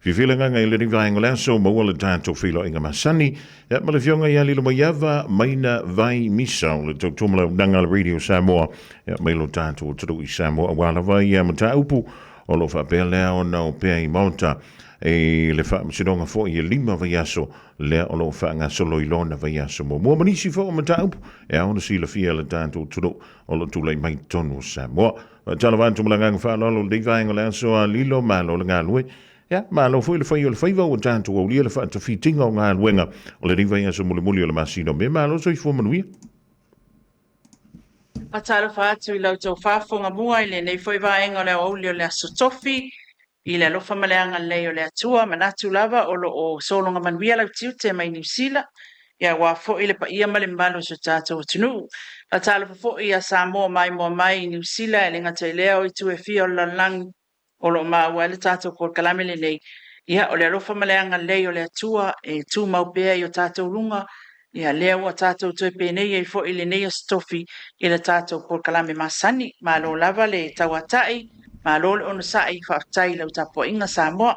Fiafia le agaga i lenei vaega o le aso, maua le tatou feiloaiga masani, ia, ma le afioga ia Lilomaiava Maina Vai Misa o le tautuamalaunaga a le Radio Samoa, ia, mai lo tatou atunuu i Samoa, aua lava ia mataupu o lo o faapea lea ona opea i Maota i le faamasinoga foi e 5 vaiaso lea o lo o faagasolo i lona vaiaso muamua, ma nisi foi o mataupu e ao ona silafia e le tatou atunuu o lo o tulai mai i totonu o Samoa. Faatalofa atu ma le agaga faaaloalo i lenei vaega o le aso a Lilo, malo le galue. Ia, malo foi le fai o le faiva ua tatou aulia le faatafitiga o galuega o lenei vaiaso mulimuli o le masina o Me. Malo soifua manuia. Faatalofa atu i la outou faafofoga mua i lenei foi vaega o le aoauli o le Aso Tofi i le alofa ma le agalelei o le Atua. Manatu lava o lo o sologa manuia lau tiute mai Niu Sila, ia aua foi le paia ma le mamalu o si o tatou atunuu. Faatalofa foi ia Samoa maimoa mai i Niu Sila, e le gata i lea o itu e fia o le lalolagi o lo o maua ai le tatou polokalame lenei. Ia, o le alofa ma le agalelei o le Atua e tumau pea i o tatou luga. Ia, lea ua tatou toe penei ai foi i lenei Aso Tofi i le tatou polokalame masani. Malo lava le tauatai, malo le onosai, faafetai i lau tapuaiga Samoa.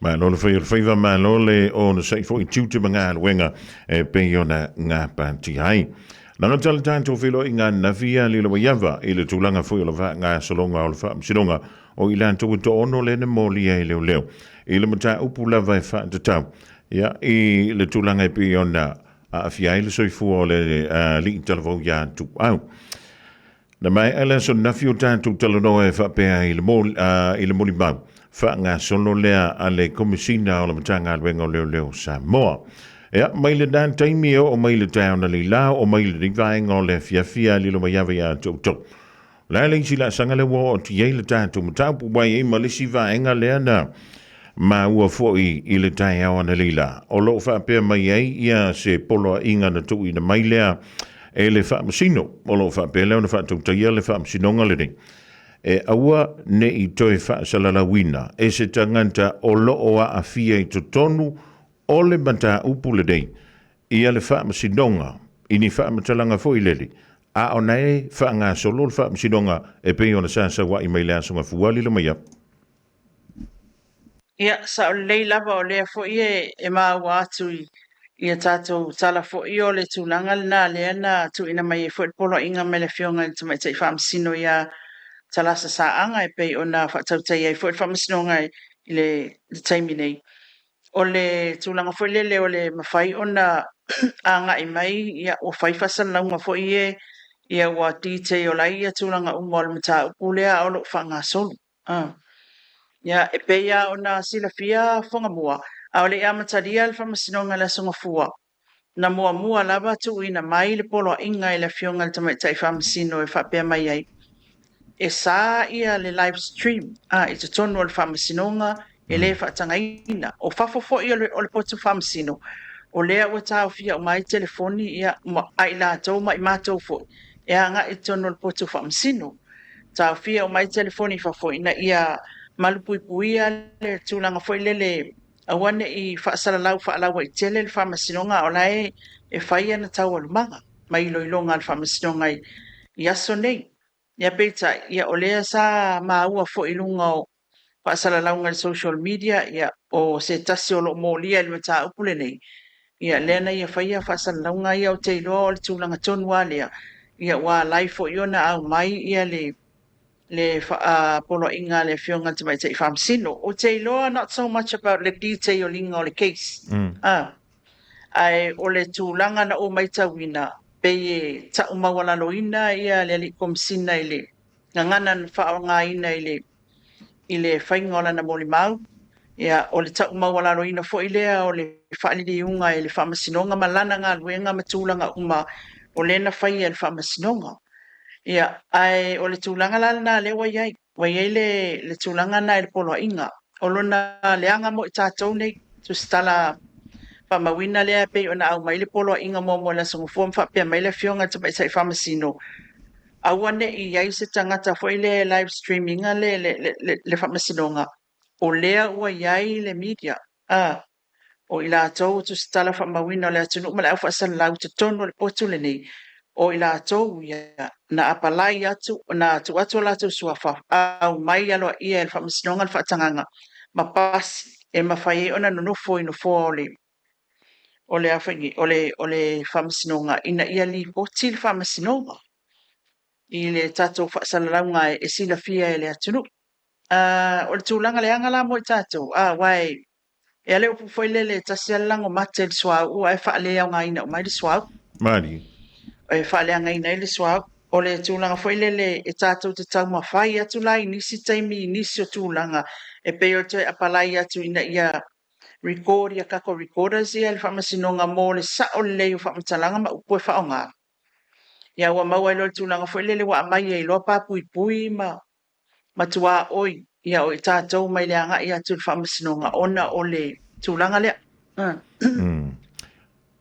Malo le fai o le faiva, malo le onosai foi i tiute ma galuega e pei ona gapatia ai. Lagata le tatou feiloaiga ananafi ia Lilomaiava i le tulaga foi o le faagasologa o le faamasinoga o i latou e toaono lea na molia e leoleo i le mataupu lava e faatatau ia, i le tulaga e pei ona aafia ai le soifua o le alii talavou ia Tupuau. Na maea le aso ananafi o tatou talanoa e faapea i le, i le molimau faagasolo lea a le Komesina o le Matagaluega o Leoleo o Samoa. Ia, mai lena taimi e oo mai le taeao nei la, oo mai lenei vaega o le afiafi a Lilomaiava ia te outou. O le a le isi laasaga lea ua oo atu i ai le tatou mataupu, ua i ai ma le isi vaega lea na maua foi i le taeao analeila, o lo o faapea mai ai ia se poloaiga na tuuina mai lea e le Faamasino, o lo o faapea lea ona faatautaia le Faamasinoga lenei, e aua ne i toe faasalalauina e se tagata o lo o aafia i totonu o le mataupu lenei ia le Faamasinoga i ni faamatalaga foi lele, a o na e faagasolo le Faamasinoga e pei ona sa saua'i mai le Aso Gafua Lilomaiava. Ia, sao lelei lava o lea foi e maua atu i a tatou tala foi o le tulaga lena lea na tuuina mai ai foi le poloaiga mai le Afioga i le Tamaitai Faamasino ia Talasa Saaga e pei ona faatautaia ai foi le Faamasinoga i le taimi nei. O le tulaga foi lele o le mafai ona agai mai, ia, ua fai faasalalauga foi ia, ia ua detail ai ia tulaga uma o le mataupu lea a o lo o faagasolo. Ia, e pei lava ona silafia Fogamua, a o le i amatalia le Faamasinoga i le Aso Gafua, na muamua lava tuuina mai le poloaiga e le Afioga i le Tamaitai Faamasino e faapea mai ai, e sa ia le live stream i totonu o le Faamasinoga e le faatagaina. O fafo foi o le potu faamasino, o lea ua taofia uma ai telefoni ia, a i latou ma i matou foi e agai i totonu o le potu faamasino. Taofia uma ai telefoni i fafo ina ia malupuipuia le tulaga foi lele aua ne i faasalalau faalauaitele le Faamasinoga a o la e fai ana taualumaga ma iloiloga a le Faamasinoga i aso nei. Ia peitai, ia o lea sa maua foi i luga o faasalalauga i le social media, ia o se tasi o lo o molia i le mataupu lenei, ia lea na ia faia faasalalauga ia, ou te iloa o le tulaga tonu lava lea, ia ua ala ai foi ona aumai ia le poloaiga a le Afioga i le Tamaitai Faamasino. Ou te iloa not so much about le detailing o le case, ae o le tulaga na ou matauina, pei e tau maualaloina ia le Alii Komesina i le gagana na faaaogaina i le i le faiga o lana molimau. Ia, o le tau maualaloina foi lea o le faaliliuga e le Faamasinoga ma lana galuega ma tulaga uma o lea na faia e le Faamasinoga. Ia, ae o le tulaga la lena lea ua i ai, ua i ai le, le tulaga lena i le poloaiga. O lona leaga mo i tatou nei, tusitala faamauina lea e pei ona aumai le poloaiga muamua i le Aso Gafua ma faapea mai le Afioga i le Tamaitai Faamasino, aua ne i i ai se tagata foi lea e live stream ina le, le, le, le faamasinoga, o lea ua i ai le media, a, o i latou o tusitala faamauina o le atunuu ma le aufaasalalau i totonu o le potu lenei, o i latou ia na apalai atu, na tuu atu o latou suafa, aumai aloaia e le faamasinoga le faatagaga ma pasi. e mafai ai ona nonofo i nofoa o le o le a foi nei, o le Faamasinoga ina ia lipoti le Faamasinoga i le tatou faasalalauga e silafia e le atunuu. O le tulaga leaga la mo i tatou, aua e a le upu foi lele, e tasi lava le lago mate i le suauu ae faaleaogaina uma ai le suauu. Mali. E faaleagaina ai le suauu. O le tulaga foi lele e tatou te taumafai atu la i nisi taimi i nisi o tulaga e pei o toe apalai atu ina ia record ia tatou recorders ia i le Faamasinoga mo le sao lelei o faamatalaga ma upu e faaaoga. Ia ua maua ai loa le tulaga foi lele ua aumai ai loa papuipui ma tuaoi ia o i tatou mai le agai atu i le Faamasinoga ona o le tulaga lea.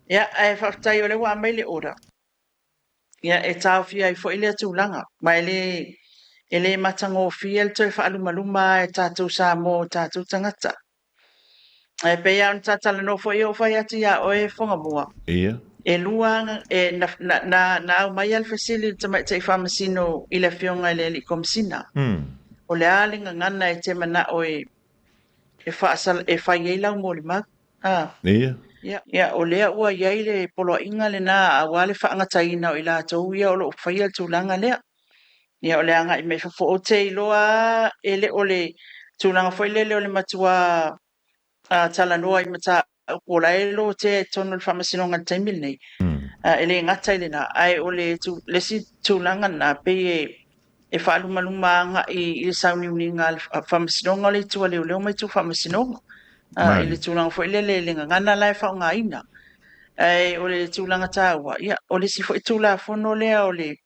Ia, ae faafetai o lea ua aumai le order. Ia, e taofia ai foi lea tulaga, ma e le matagofie le toe faalumaluma e tatou Samoa o tatou tagata. Ae pei lava ona ta talanoa foi ou fai atu ia oe Fogamua. E lua e, na, na, na, na aumai le fesili i le tamaitai faamasino i le afioga i le alii Komesina. O le a le gagana e te manao e fai ai lau molimau. Ia, ia, o lea ua i ai le poloaiga lena aua le faagataina o i latou ia o lo o faia le tulaga lea. Ia, o le agai mai fafo. Ou te iloa e le o le tulaga foi lele o le matua talanoa i mataupu o la e lotea i totonu o le Faamasinoga i le taimi lenei. E le gata i lena, ae o le isi tulaga lena, pei e faalumaluma agai i le sauniuniga a le Faamasinoga o le Itu a Leoleo ma Itu Faamasinoga. I le tulaga foi lele le gagana la e faaaogaina. Ae o le tulaga taua, ia, o le isi foi Tulafono lea o le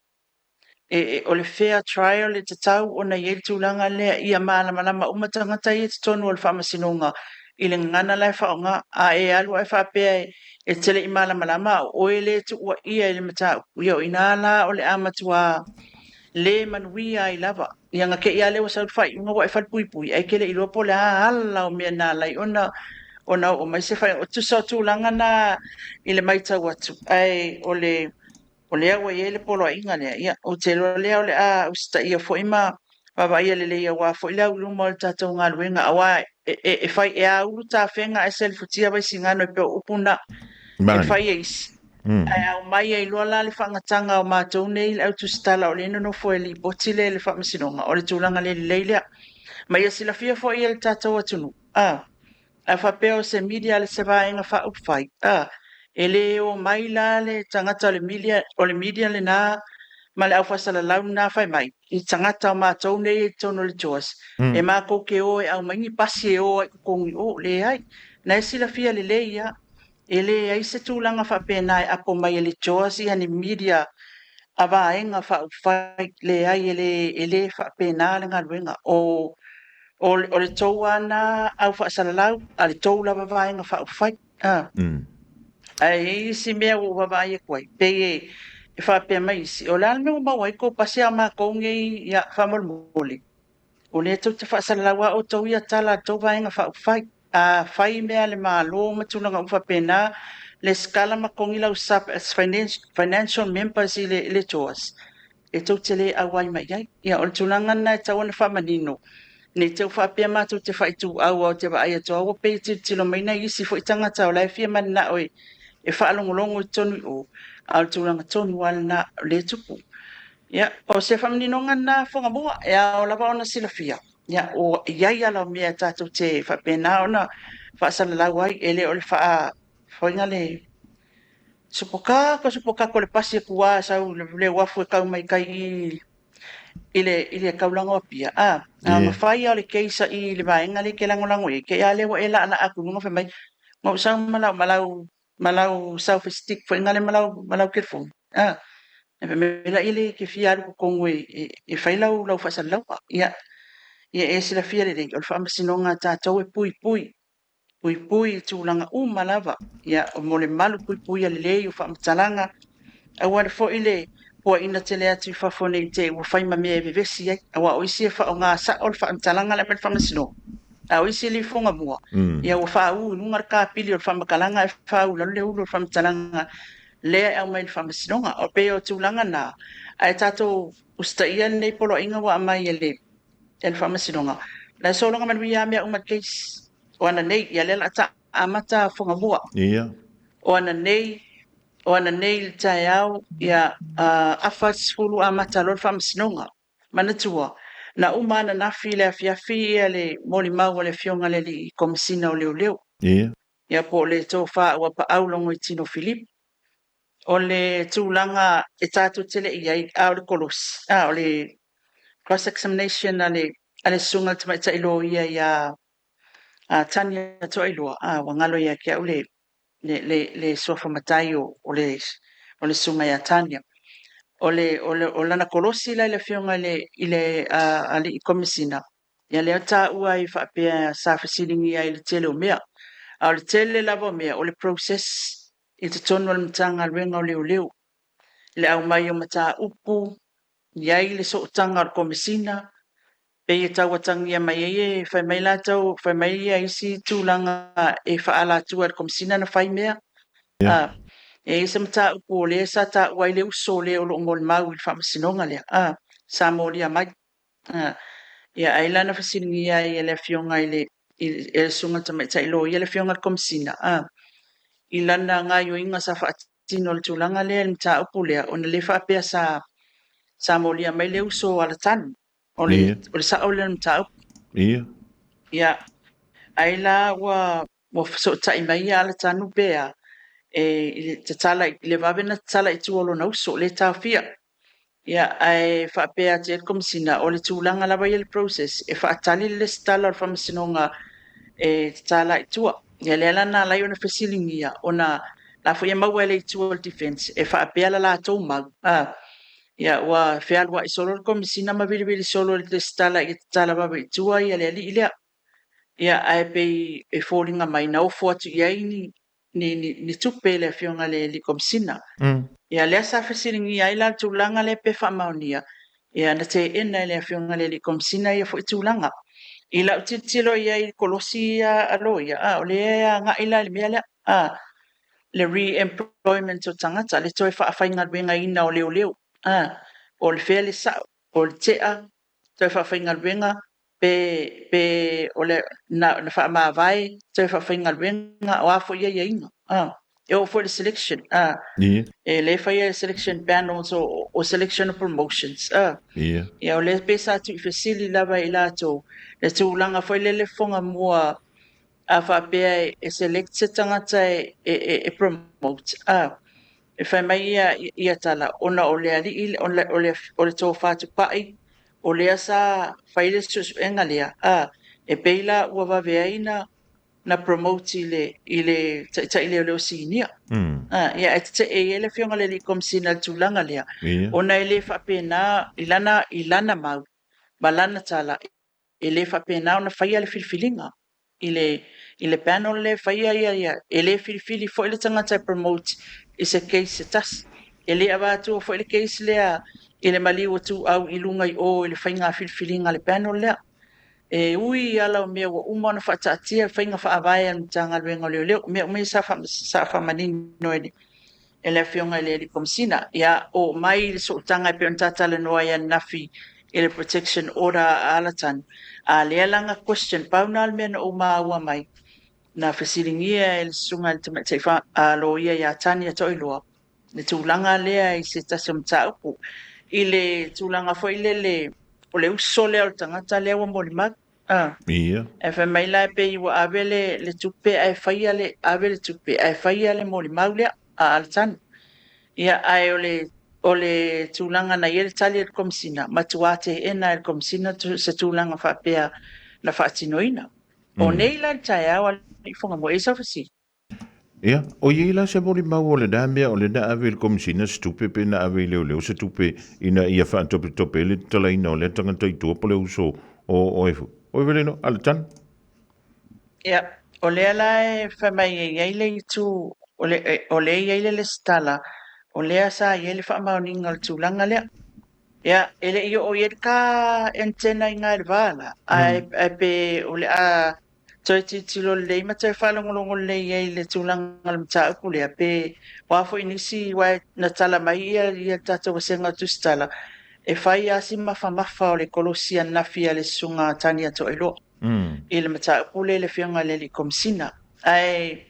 o le fair trial e tatau ona i ai le tulaga lea ia malamalama uma tagata ia i totonu o le Faamasinoga i le gagana la e faaaoga. A e alu ae faapea e te le i malamalama a o oe lea e tuuaia i le mataupu, ia o i ina la o le a matua le manuia ai lava. Ia na te i lava lea ua sau le faaiuga ua e falepuipui, ae te le i iloa po o le a ala o mea na ala ai ona oo mai se faaiuga. Tusa o tulaga na i le matau atu, ae o le o lea ua i ai le poloaiga lea, ia, ou te iloa lea o le a usitaia foi ma vaavaaia lelei aua foi le auiluma o le tatou galuega, aua e fai e aulu tafega ae selefutia Vaisigano e pei o upu na e fai e isi. Ae aumai ai loa la le faagataga o matou nei le au tusitala o lea e nonofo e lipoti le le Faamasinoga, o le tulaga le lelei lea. Ma ia silafia foi e le tatou atunuu, a faapea o se media se vaega faaupufai, e le o mai la le tagata o le media lena ma le aufaasalalau lena fai mai i tagata o matou nei i totonu o le JOS, e matou te o e aumai ni pasi e o ai i totonu i o. Leai, na e silafia lelei ia, e leai se tulaga faapena e apo mai e le JOS ia ni media a vaega faaupufai. Leai, e le faapena le galuega. O le tou lava na au faasalalau a le tou lava vaega faaupufai. Ae i ai isi mea ua ou vaavaai atu ai, pei e faapea mai isi, o le a le mea ua maua ai tou pasi a o matou nei, ia, faamolemole, o lea tou te faasalalau lava outou ia tala a le tou vaega faaupufai. A fai mea a le Malo ma tulaga uma faapena, lesitala ma togi lau sub as financial members i le JOS, e tou te le auai mai ai. Ia, o le tulaga lena e tatau ona faamanino, ne i te i ua faapea matou te faituau aua ou te vaai atu lava ua pei e tilotilo mai nai isi foi tagata o la e fia mananao e faalogologo i totonu i o, a o le tulaga tonu lava lena o lea e tupu. Ia, o se faamaninoga lena Fogamua, e ao lava ona silafia, ia, o i ai ala o mea tatou te faapena ona faasalalau ai, e le o le faafoiga le sopokako sopokako o le pasi e tua sau le uafu e tau mai tai i le taulaga o Apia. A mafai lava o le case i le vaega lea e te lagolago i ai, te i lava lea ua e laalaa atu i luga fai mai, na ou sau ma lau selfie stick foi lea ma lau telefoni. E fai mai la e te fia alu i totonu e fai lau faasalalauga. Ia, ia e silafia lelei, o le faamasinoga a tatou e puipui, puipui i tulaga uma lava. Ia, mo le malu puipuia lelei o faamatalaga, aua le foi le puaina tele atu i fafo nei te ua fai ma mea e vevesi ai. Aua o isi e faaaoga sao le faamatalaga lea mai le faamasinoga. A o isi le Fogamua, ia ua faaū i luga le kapili o le faamatalaga ae faaū i lalo le ulu o le faamatalaga lea e aumai i le faamasinoga. O pei o tulaga na, ae tatou usitaia lenei poloaiga ua aumai e le faamasinoga. La e sologa manuia lava mea uma i le case. O ananei, ia lea o le a ta amata Fugamua. Ia. O ananei, o ananei i le taeao, ia, afa i le 10 amata loa le Faamasinoga. Manatua, na uma ananafi i le afiafi le molimau a le Afioga i le Alii Komesina o Leoleo. Ia. Ia po o le Tofa Auapaau Logoitino Filipe. O le tulaga e tatou te le i ai, a o le kolosi, a o le cross examination a le Susuga i le Tamaitai Loia ia Tania Toailoa, ua galo ia te au le suafa matai o le Susuga ia Tania. O lana kolosi la i le Afioga i le Alii Komesina, ia lea taua ai faapea sa fesiligia ai i le tele o mea. A o le tele lava o mea, o le process i totonu o le Matagaluega o Leoleo. Le aumai o mataupu, i ai le sootaga o le Komesina, pei e tau atagia mai ai e fai mai latou, fai mai ia isi tulaga e faaalatua e le Komesina na fai mea. E i ai se mataupu o lea sa taua ai le uso lea o lo o molimau i le Faamasinoga lea, sa molia mai. Ia ai la na fesiligia ai e le Afioga i le Susuga i le Tamaitai Loia le Afioga i le Komesina, i lana gaoioiga sa faatino i le tulaga lea i le mataupu lea, ona lea faapea sa molia mai le uso Alatanu. O le sao lea o le mataupu. Ia. Ia, ai la ua fesootai mai ia Alatanu pe a, e tatala i le vave ona tatala i tua o lona uso, lea e taofia. Ia, ae faapea atu i ai le Komesina, o le tulaga lava ia i le process, e faatali le resitala o le Faamasinoga e tatala i tua. Ia lea la na ala ai ona fesiligia, ona la foi e maua e le itu o le defense, e faapea la latou mau, ia ua fealuai solo le Komesina ma vilivili solo i le resitala ia tatala vave i tua ia le alii lea. Ia, ae pei e foliga mai na ofo atu i ai ni tupe le Afioga i le Komesina. Ia lea sa fesiligia ai la le tulaga lea pe faamaonia, ia na teena e le Afioga i le Komesina ia foi tulaga. I lau tilotilo i ai i kolosi ia a loia, o lea e agai la i le mea lea, le re-employment o tagata, le toe faafaigaluegaina o leoleo, o le fea le sao, o le tea, toe faafaigaluega, pe o le na faamavae, toe faafaigaluega, o a foi aiaiga. E oo foi i le selection. E le faia selection panels o selection of promotions. Ia o lea pe sa tuufesili lava i latou, le tulaga foi lele Fugamua a faapea e select se tagata e promote. E fai mai ia tala, ona o le alii, o le tofa tupai, o lea sa fai le suesuega lea, e pei la ua vave ai na promote i le taitai leoleo sinia. Ia e tetee ai le Afioga i le Alii Komesina i le tulaga lea, ona e le faapena i lana mau ma lana tala, e le faapena ona faia le filifiliga i le panel lea faia ia, e le filifili foi le tagata e promote i se case se tasi. E le avatua foi le case lea i le maliu o tuau i luga i o i le faiga filifiliga a le panel lea. E ui ala o mea ua uma ona faataatia faiga faavae a le Matagaluega o Leoleo, mea uma ia sa faamanino e le Afioga i le Alii Komesina. Ia, o mai le sootaga e pei ona tatalanoa ai ananafi i le protection order a Alatanu. A lea la na question, pau na le mea na ou maua mai, na fesiligia e le Susuga i le Tamaitai Loia ia Tania Toailoa, le tulaga lea i se tasi o mataupu. I le tulaga foi lele, o le uso lea o le tagata lea ua molimau. Ia. E fai mai la e pei ua ave le tupe ae faia le, ave le tupe ae faia le molimau lea a Alatanu. Ia, ae o le tulaga na i ai le tali a le Komesina, matua teena e le Komesina se tulaga faapea na faatinoina. O nei la le taeao a le Fugamua, e sau fesili. Ia, o iei la se molimau o lena mea o lena ave i le Komesina se tupe pe na ave i leoleo se tupe ina ia faatopetope ai le tatalaina o lea tagata i tua po le uso o e o Evelino Alatanu. Ia, o lea la e fai mai e i ai le itu, o lea e i ai le lesitala, o lea sa i ai le faamaoniga o le tulaga lea. Ia, e le i oo i ai le ka antenna i ngā le vā la, ae pe o le a toe tilotilo lelei ma toe faalogologo lelei ai i le tulaga o le mataupu lea, pe oa foi nisi uae na tala mai ia tatou vasega o tusitala, e fai lava si mafamafa o le kolosi ananafi a le Susuga Tania Toailoa. I le mataupu lea i le Afioga i le Alii Komesina. Ae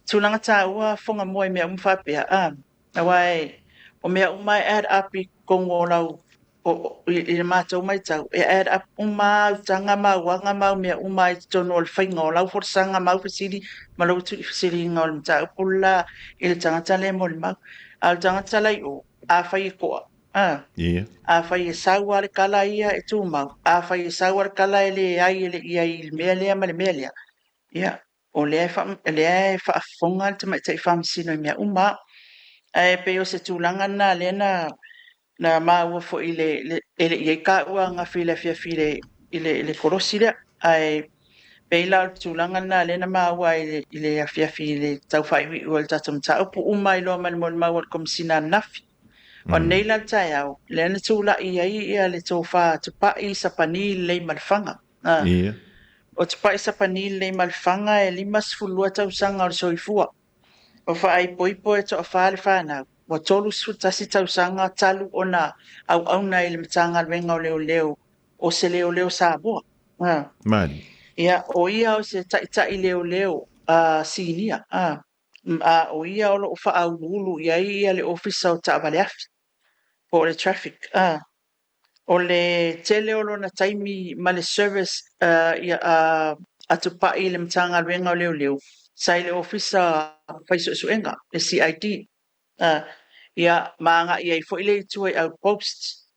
tulaga taua fogamoa i mea uma faapea, aua o mea uma e add up i totonu o lau, i le matou matau, e add up uma lava utaga ma auaga ma au mea uma i totonu o le faiga o lau folasaga ma au fesili ma lou fesiliga o le mataupu le la i le tagata lea e molimau. A o le tagata la i o, afai e to'a, afai e sau lava le tala ia e tumau, afai e sau lava le tala e leai e le i ai i le mea lea ma le mea lea, ia, o lea e faafofoga le tamaitai faamasino i mea uma. Ae pei o se tulaga lena lea na maua foi e le i i ai taua ananafi i le afiafi i le kolosi lea. Ae pei la o le tulaga lena lea na maua i le afiafi i le tau faaiuiu o le tatou mataupu, uma ai loa ma le molimau a le Komesina ananafi. O nei la le taeao, lea na tulai ai le tofa Tupai Sapani Leleimalefanga. O Tupai Sapani Leleimalefanga e 52 tausaga o le soifua. O faaipoipo e toafa le fanau, ua 31 tausaga talu ona auauna i le Matagaluega o Leoleo o se leoleo Samoa. Ia, o ia o se taitai leoleo sinia. O ia o loo faauluulu i ai ia le Ofisa o Taavale Afi, po o le traffic. O le tele o lona taimi ma le service a Tupai i le Matagaluega o Leoleo, sa i le Ofisa Faisuesuega, le CID. Ia, ma agai ai foi le itu i outposts.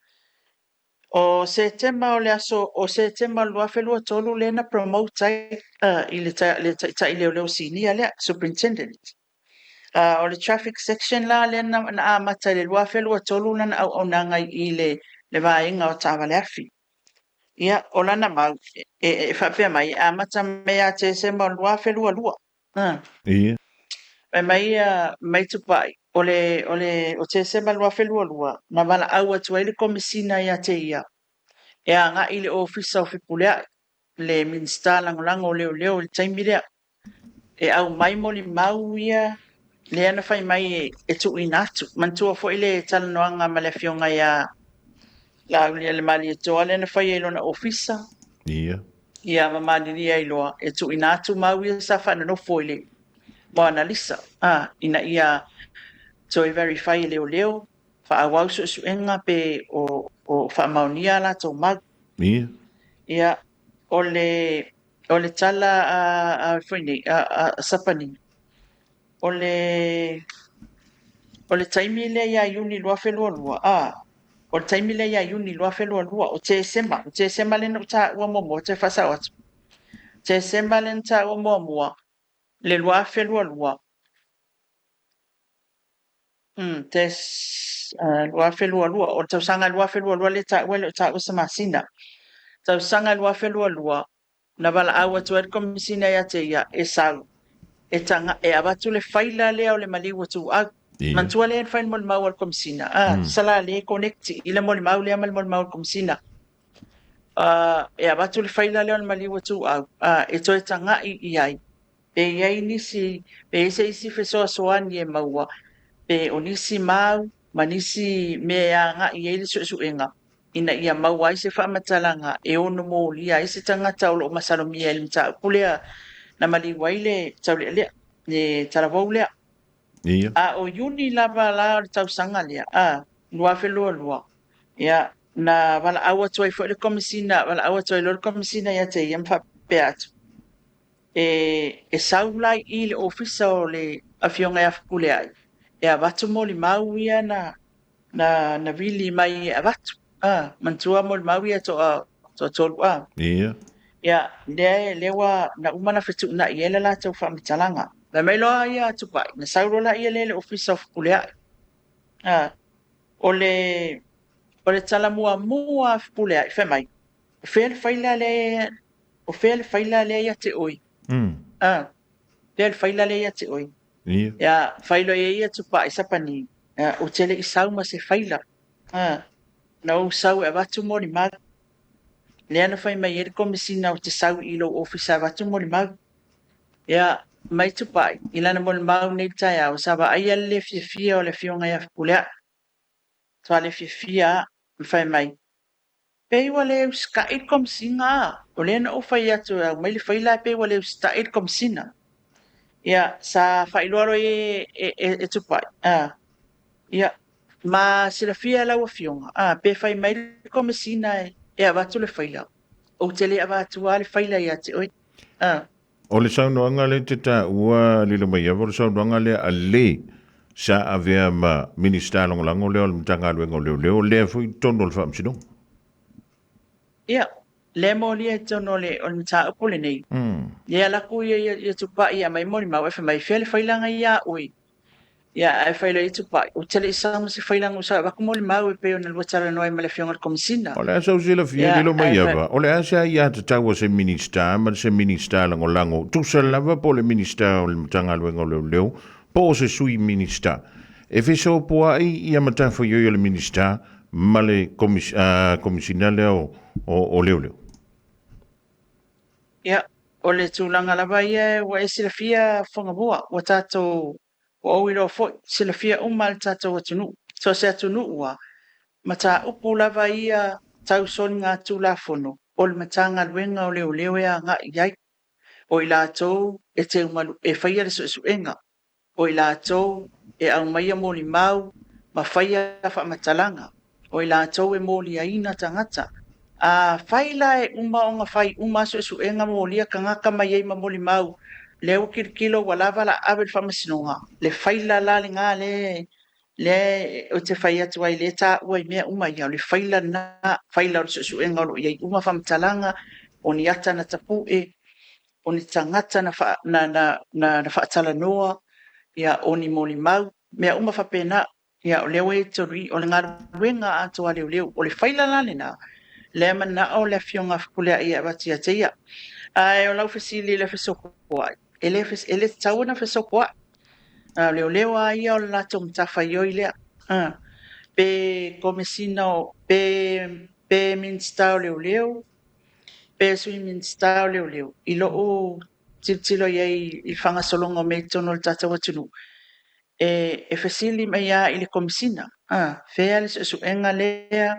O Setema o le aso, o Setema 2023 lea na promote ai i le taitai leoleo sinia lea, superintendent. O le traffic section la lea na amata i le 2023 lana auaunaga i le vaega o taavale afi. Ia, o lana mau, e faapea mai, e amata mai ia Tesema o le 2022. Fai mai mai Tupai, o Tesema 2022, na valaau atu ai le Komesina ia te ia, e agai i le Ofisa o Fepuleai, le Minisita Lagolago o Leoleo i le taimi lea. E aumai molimau ia lea na fai mai e tuuina atu. Manatua foi le talanoaga ma le afioga ia Laaulialemalietoa lea na fai ai lona ofisa. Ia ma malilie ai loa e tuuina atu mau ia sa faanonofo i le moanalisa, ina ia toe verify e leoleo, faaauau suesuega pe o faamaonia a latou mau. Ia, o le tala a foi nei, a Sapani, o le taimi lea ia Iuni 2022, o le taimi lea ia Iuni 2022, o Tesema, o Tesema lea na ou taua muamua, toe faasao atu. Tesema lea na taua muamua, le 2022, 2022, o le tausaga 2022 lea taua e le o taua se masina. Tausaga 2022, na valaau atu ai le Komesina ia te ia e sau, e avatu le faila lea o le maliu o tuau. Manatua lea na fai le molimau a le Komesina. Sa la le connect i le molimau lea ma le molimau a le Komesina. E avatu le faila lea o le maliu o tuau, e toe tagai i ai. Pe i ai nisi, pe i se isi fesoasoani e maua, pe o nisi mau ma nisi mea e agai ai le suesuega, ina ia maua ai se faamatalaga e ono molia ai se tagata o loo masalomia i le mataupu lea na maliu ai le taulealea, le talavou lea. A o Iuni lava la o le tausaga lea, 2022, ia, na valaau atu ai foi le Komesina, valaau atu ai loa le Komesina ia te ia ma faapea atu, e sau la i le ofisa o le afioga ia Fepuleai, e avatu molimau ia na vili mai e avatu. Manatua molimau ia toa tolu. Ia, lea ua na uma na fetuunai ai le latou faamatalaga. Fai mai loa ia Tupai, na sau loa la ia lea i le ofisa o Fepuleai. O le tala muamua a Fepuleai, fai mai, o fea le faila lea, o fea le faila lea ia te oe? Fea le faila lea ia te oe? Ia, failo e ia Tupai Sapani, o te le i sau ma se faila. Na ou sau e avatu molimau. Lea na fai mai ai le Komesina o te sau i lou ofisa avatu molimau. Ia, mai Tupai, i lana molimau nei le taeao, sa vaaia le le fiafia o le afioga ia Fepuleai. Toa le fiafia ma fai mai, Pei ua le usitai le Komesina a, o lea na ou fai atu e aumai le faila pei ua le usitai le Komesina. Ia, sa faailoa loa e, e, e, e Tupai. A, ia, ma silafia e lau afioga, a, pe fai mai le Komesina e, e avatu le faila, ou te le avatua le faila ia te oe. A. O le saunoaga lea te taua lilo mai ava, o le saunoaga lea a le sa avea ma Minisita Lagolago lea o le Matagaluega o Leoleo, lea foi i totonu o le Faamasinoga. Ia, lea molia i totonu o le, o le mataupu lenei. Lea ala atu ia, ia, ia Tupai ia mai molimau, e fai mai, fea le failaga ia oe. Ia, ae fai loa i Tupai, ou te le i sau ma se failaga ua sau avatu molimau e pei ona lua talanoa ai ma le afioga i le Komesina. O le a sau silafia Ia, lilo mai ae fai, ava, o le a se aiatatau a se Minisita ma se Minisita Lagolago, tusa lava po o le Minisita o le Matagaluega o Leoleo po o se Sui Minisita, e fesopoai ia matafaioi a le Minisita ma le Komesina lea o, o, o Leoleo. Ia, o le tulaga lava ia ua e silafia Fogamua, ua tatou, ua ou iloa foi, silafia uma e le tatou atunuu. So o se atunuu lava, mataupu lava ia tau soligatulafono, o le Matagaluega o Leoleo e agai i ai. O i latou e teumalu, e faia le suesuega, o i latou e aumaia molimau ma faia faamatalaga, o i latou e moliaina tagata. A fai la e uma ona fai uma suesuega ma molia tagata mai ai ma molimau, lea ua tilotilo ua lava la ave le faamasinoga, le faila la lena le lea ou te fai atu ai, lea taua i mea uma ia, o le faila lena, faila o le suesuega o lo o i ai uma faamatalaga, o ni ata na tapue, o ni tagata na, fa, na, na, na, na faatalanoa, ia, o ni molimau, mea uma faapena. Ia, o lea ua i totonu i, o le galuega atoa a leoleo. O le faila la lena, lea manao le afioga Fepuleai e avatu ia te ia. Ae o lau fesili i le fesopoai, e le, e le tatau ona fesopoai. A o leoleo lava ia o le latou matafaioi lea. A, pe Komesina o, pe, pe Minisita o Leoleo, pe Sui Minisita o Leoleo, i lou tilotilo i ai i le faagasologa o mea i totonu o le tatou atunuu, e, e fesili mai lava i le Komesina, a, fea le suesuega lea,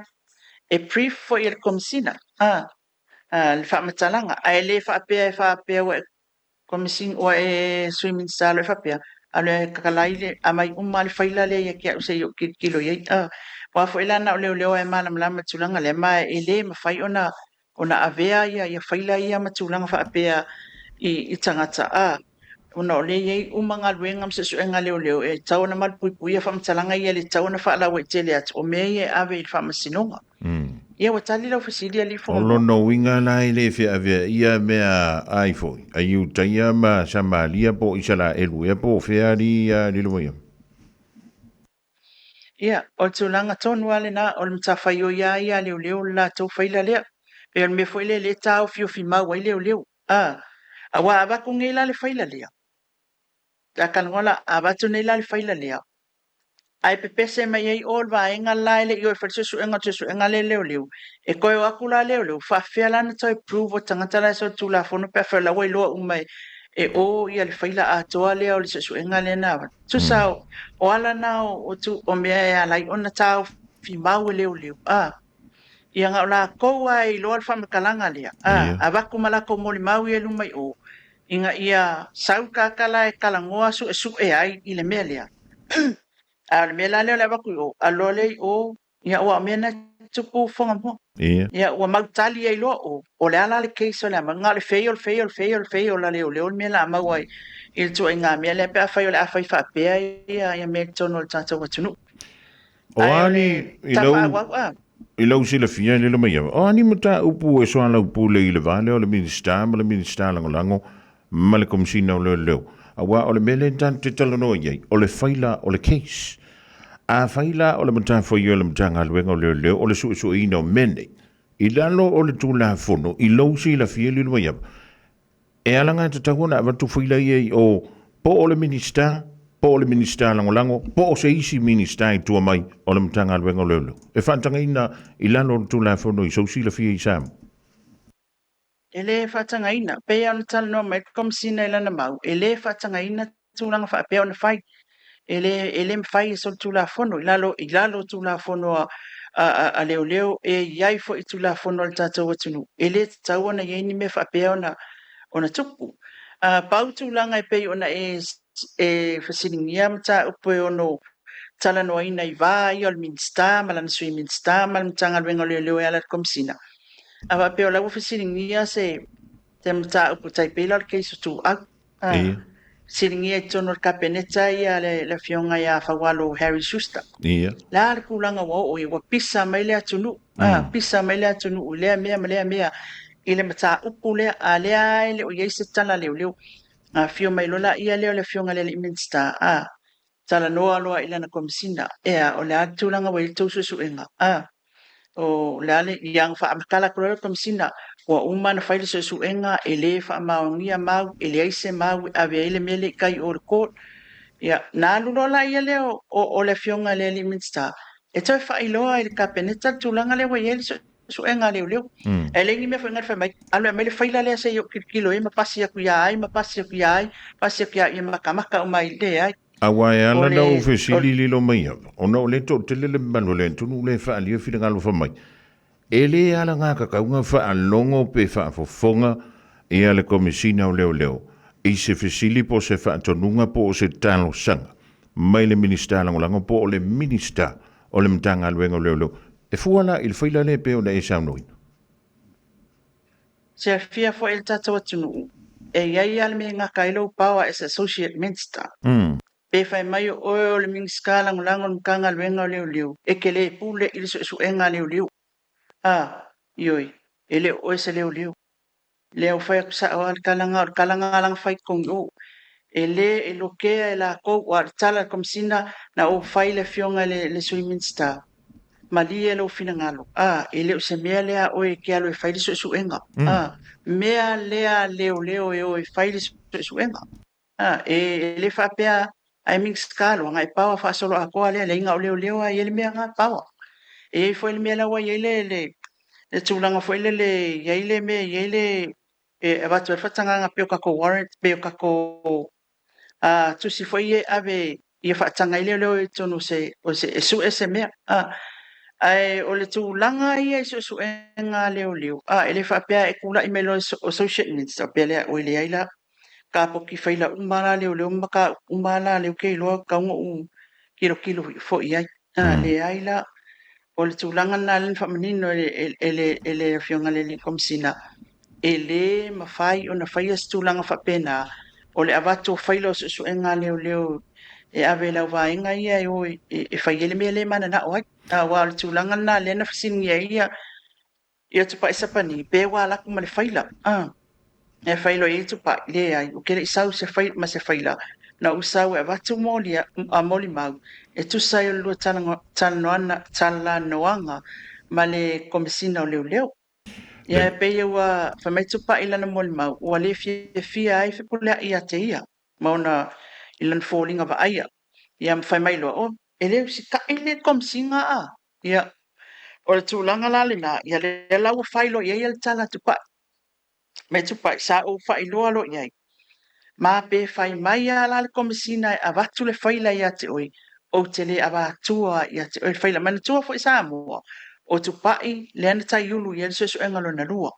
e brief foi e le Komesina, a, a, le faamatalaga, ae le faapea e faapea ua e Komesina, ua e Sui Minisita loa e faapea, alu e takalai le, aumai uma le faila lea ia te au se i ou tilotilo i ai. A, aua foi la na o leoleo e malamalama i le tulaga lea, ma e le mafai ona ona avea ia, ia faila ia ma tulaga faapea i, i tagata. A, ona o lea e i ai uma galuega ma suesuega a leoleo e tatau ona malupuipuia faamatalaga ia, e le tatau ona faalauaitele atu, o mea ia e ave i le faamasinoga. Ia ua tali lau fesili alii O Fogamua. lona uiga la e le feaveaia mea ai foi, a Iutaia ma Samaria po o Isaraelu ea po o fea alii ia lilo mai ai. Ia, o le tulaga tonu lava lena, o le matafaioi lava ia a leoleo le latou faila lea. Pei o le mea foi lea lea e taofiofi mau ai leoleo. A, aua a avatu nei la le faila lea, a talanoa la, a avatu nei la le faila lea, ae pepese mai ai o le vaega la e le i o e fai le suesuega o le suesuega lea leoleo, e toe o atu la leoleo, faafefea la ona toe prove o tagata la e solitulafono pe afai o la ua iloa uma e, e o ia le faila atoa lea o le suesuega lea na avatu. Tusa o, o ala na o, o, tu, o mea e ala ai ona taofi mau e leoleo. A, ia na o latou lava e iloa le faamatalaga lea. A, avatu ma latou molimau ia i luma i o, ina ia sau le tagata la e talanoa suesue ai i le mea lea. A o le mea la lea o le avatu i o, alu loa lea i o, ia aua o mea na e tupu Fogamua. Ia ua mautali ai loa o, o le a la le case o le a mau, na o le fail, fail, fail, fail a leoleo le mea la a maua ai i le ituaiga mea lea pe afai o le a fai faapea ia, ia mea i totonu o le tatou atunuu. O Ae a o ni le i lau tapaauau a. i lau silafia lilo mai ava, o a ni mataupu e soalaupule i le va lea o le Minisita ma le Minisita Lagolago ma le Komesina o Leoleo, aua o le mea lea tatou te talanoa i ai, o le faila o le case. Afai la o le matafaioi a le Matagaluega o Leoleo o le suesueina o mea nei, i lalo o le Tulafono, i lou silafia lilo mai ava, e alagatatau ona avatu faila ia i o, po o le Minisita, po o le Minisita Lagolago, po o se isi Minisita i tua mai o le Matagaluega o Leoleo, e faatagaina i lalo o le Tulafono i sou silafia i Samoa. E le faatagaina. Pei lava ona talanoa mai le Komesina i lana mau, e le faatagaina tulaga faapea ona fai. E le, e le mafai e solitulafono i lalo, i lalo o Tulafono a, a, a leoleo, e i ai foi Tulafono a le tatou atunuu, e le tatau ona i ai ni mea faapea ona, ona tupu. Pau tulaga e pei ona e, e fesiligia mataupu e ono talanoaina i va ia o le Minisita ma lana Sui Minisita ma le Matagaluega o Leoleo e ala i le Komesina. A faapea o la ua fesiligia se, se mataupu tai pei la o le case o Tuau. Fesiligia i totonu o le Kapeneta ia le, le afioga ia Faualo Harry Schuster. Le a le tulaga ua oo i ai, ua pisa mai le atunuu, pisa mai le atunuu i lea mea ma lea mea i le mataupu lea, a lea e le o i ai se tala leoleo. Afio mai loa laia lea o le afioga i le alii Minisita, talanoa loa i lana Komesina, ea, o le a le tulaga ua i ai le tou suesuega, o le a le, ia faamatala atu loa le Komesina, ua uma ona fai le suesuega, e le faamaonia mau, e leai se mau e ave ai le mea lea i tai o le court. Ia, na alu loa la ia lea o, o le afioga i le alii Minisita, e toe faailoa i le Kapeneta le tulaga lea ua i ai le suesuega a leoleo. Ae leai ni mea foi na fai mai, alu e aumai le faila lea se i ou tilotilo i ai ma pasi atu ia ai, ma pasi atu ia ai, pasi atu ia ia matamata uma ai, leai. Aua e ala na ou fesili lilo mai ava, ona o lea toatele le mamalu o le atunuu lea e faaalia finagalo fai mai, e le alagatatau faalogo pe faafofoga ia le Komesina o Leoleo i se fesili po o se faatonuga po o se talosaga mai le Minisita Lagolago po o le Minisita o le Matagaluega o Leoleo. E fua la i le faila lea e pei ona e saunoaina. Silafia foi e le tatou atunuu, e i ai lava le mea e gata ai lou power as Associate Minister. Pe fai mai o oe o le Minisita Lagolago o le Matagaluega o Leoleo, e te le pule i le suesuega a leoleo. A, ioe, e le o oe se leoleo. Lea ua fai atu sao lava le tala lena, o le tala lena la na fai i totonu o. E le e lokea e latou, aua o le tala a le Komesina, na ou fai i le afioga i le Sui Minisita, malie lou finagalo, a, e le o se mea lea a oe e te alu e fai le suesuega, a, mea lea a leoleo e o e fai le suesuega. A, e le faapea ai Minisita loa, na e power faasoloatoa lea, leai na o leoleo lava e i ai le mea lena power. E i ai foi le mea la ua i ai le, le, le tulaga foi lele, e i ai le mea, e i ai le, e avatu ai le faatagaga pei o tatou warrant, pei o tatou tusi foi ia e ave ia faataga ai leoleo i totonu o se, o se, e sue se mea. Ae o le tulaga ia i suesuega a leoleo, e le faapea e tulai mai loa associate minister faapea lea, oi leai la, kapoki faila uma la leoleo ma mataupu uma la lea ou te iloa e tatau ona ou tilotilo foi i ai. Leai la, o le tulaga lena lea na faamanino e le, e le afioga i le alii Komesina, e le mafai ona faia se tulaga faapena, o le avatu o faila o suesuega a leoleo e ave i le auvaega ia e o e fai ai le mea lea e mananao ai. Aua o le tulaga lena lea na fesiligia ai ia, ia Tupai Sapani, pe ua alu atu ma le faila. E fai loa i ai Tupai, leai, ou te le i sau se faila, ma se faila, na ou sau e avatu molia, molimau, e tusa ai o le lua talanoaga ma le Komesina o Leoleo. Ia e pei ua fai mai Tupai i lana molimau, ua le fiafia ai Fepuleai ia te ia, ma ona i lana foliga vaaia. Ia ma fai mai loa, oh, e le usitai le Komesina a? Ia, o le tulaga la lena, ia lea la ua fai loa i ai le tala a Tupai. Mai Tupai, sa ou faailoa loa i ai, ma pe fai mai lava la le Komesina e avatu le faila ia te oe, ou te le avatua ia te oe le faila. Manatua foi Samoa, o Tupai lea na taiulu i ai le suesuega lona lua,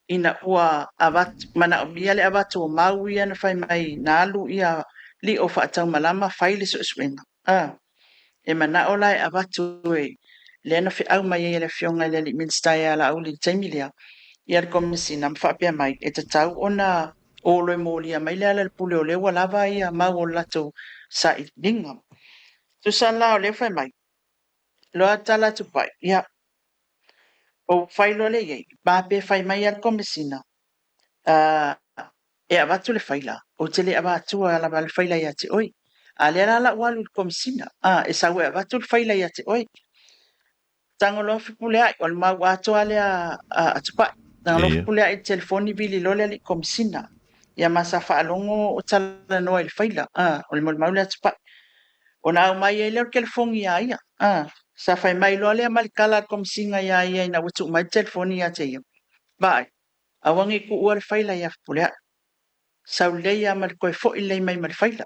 ina ua avatu, manaomia le avatu o mau ia na fai mai na alu ia Lio faataumalama fai le suesuega. E manao la e avatu e lea na feau mai ai e le afioga i le alii Minisita ia Laauli i le taimi lea, ia le Komesina ma faapea mai, e tatau ona o loa e molia mai le ala i le pule o lea ua lava ia mau o le latou sailiiliga. Tusa la o lea fai mai, loa tala Tupai, ia, ou fai loa lea i ai, ma pe fai mai lava le Komesina, e avatu le faila, ou te le avatua lava le faila ia te oe. A lea la la ua alu i le Komesina, e sau e avatu le faila ia te oe. Tago loa Fepuleai, o le mau atoa lea a Tupai. Tago loa Fepuleai i le telefoni vili loa le alii Komesina. Ia ma sa faalogo o talanoa i le faila, o le molimau lea a Tupai. Ona aumai ai lea o le telefoni ia ia. Sa fai mai loa lea ma le tala a le Komesina ia ia ina ua tuu mai le telefoni ia te ia. Vaai, aua ne i tuua le faila ia Fepuleai. Sau lelei lava ma le toe foi lelei mai ma le faila.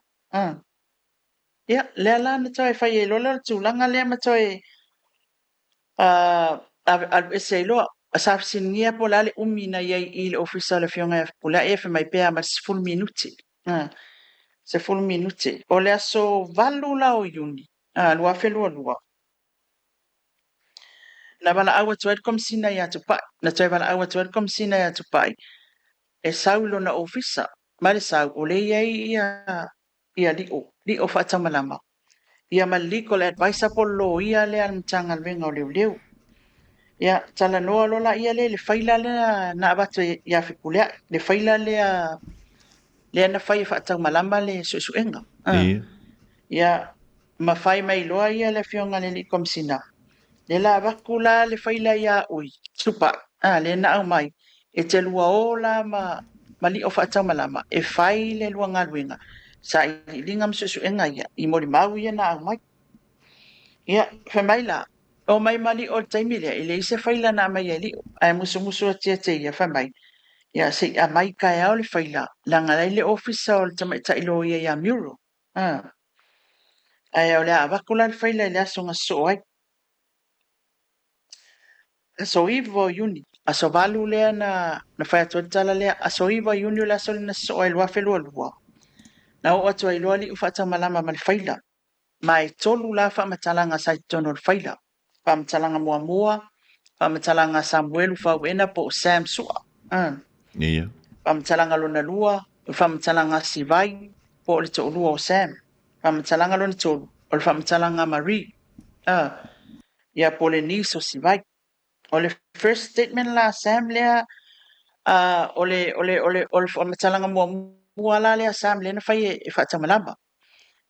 Ia, lea la na toe fai ai loa lea o le tulaga lea ma toe alu ese ai loa. Sa fesiligia po o le a le umi na i ai i le ofisa o le Afioga ia Fepuleai, ae fai mai pe a ma le 10 minute. 10 minute. O le aso 8 la o Iuni 2022, na valaau atu ai le Komesina ia Tupai, na toe valaau atu ai le Komesina ia Tupai e sau i lona ofisa, ma le sau o lea e i ai ia Lio, Lio Faataumalama, ia ma le legal advisor po o le loia lea a le Matagaluega o Leoleo. Ia, talanoa loa laia lea i le faila lea na avatu ia Fepuleai, le faila lea lea na fai e faataumalama le suesuega. Ia, ma fai mai loa ia le Afioga i le alii Komesina, lea la avatu la le faila ia oi, Tupai, lea na aumai, e te lua o la ma Lio Faataumalama e fai le lua galuega, sailiiliga ma suesuega ia, i molimau ia na aumai. Ia, fai mai la, o mai ma Lio i le taimi lea, e leai se faila na aumai e Lio, ae musumusu atu ia te ia, fai mai, ia se i aumai taeao le faila, leaga la i le ofisa o le tamaitai loia ia Muriel. Ae o le a avatu la le faila i le aso na sosoo ai. Aso 9 o Iuni, aso 8 lea na fai atu ai le tala lea, aso 9 o Iuni o le aso lea na sosoo ai 2022. Na oo atu ai loa Lio Faataumalama ma le faila. Ma e 3 la faamatalaga sa i totonu o le faila. Faamatalaga muamua, faamatalaga Samuelu Fauena po o Sam Sua. Faamatalaga lona lua, o le faamatalaga Sivai po o le toalua o Sam. Faamatalaga lona tolu, o le faamatalaga Marie. Ia po o le niece o Sivai. O le first statement la Sam lea, o le faamatalaga muamua la lea Sam lea na fai e faataumalama.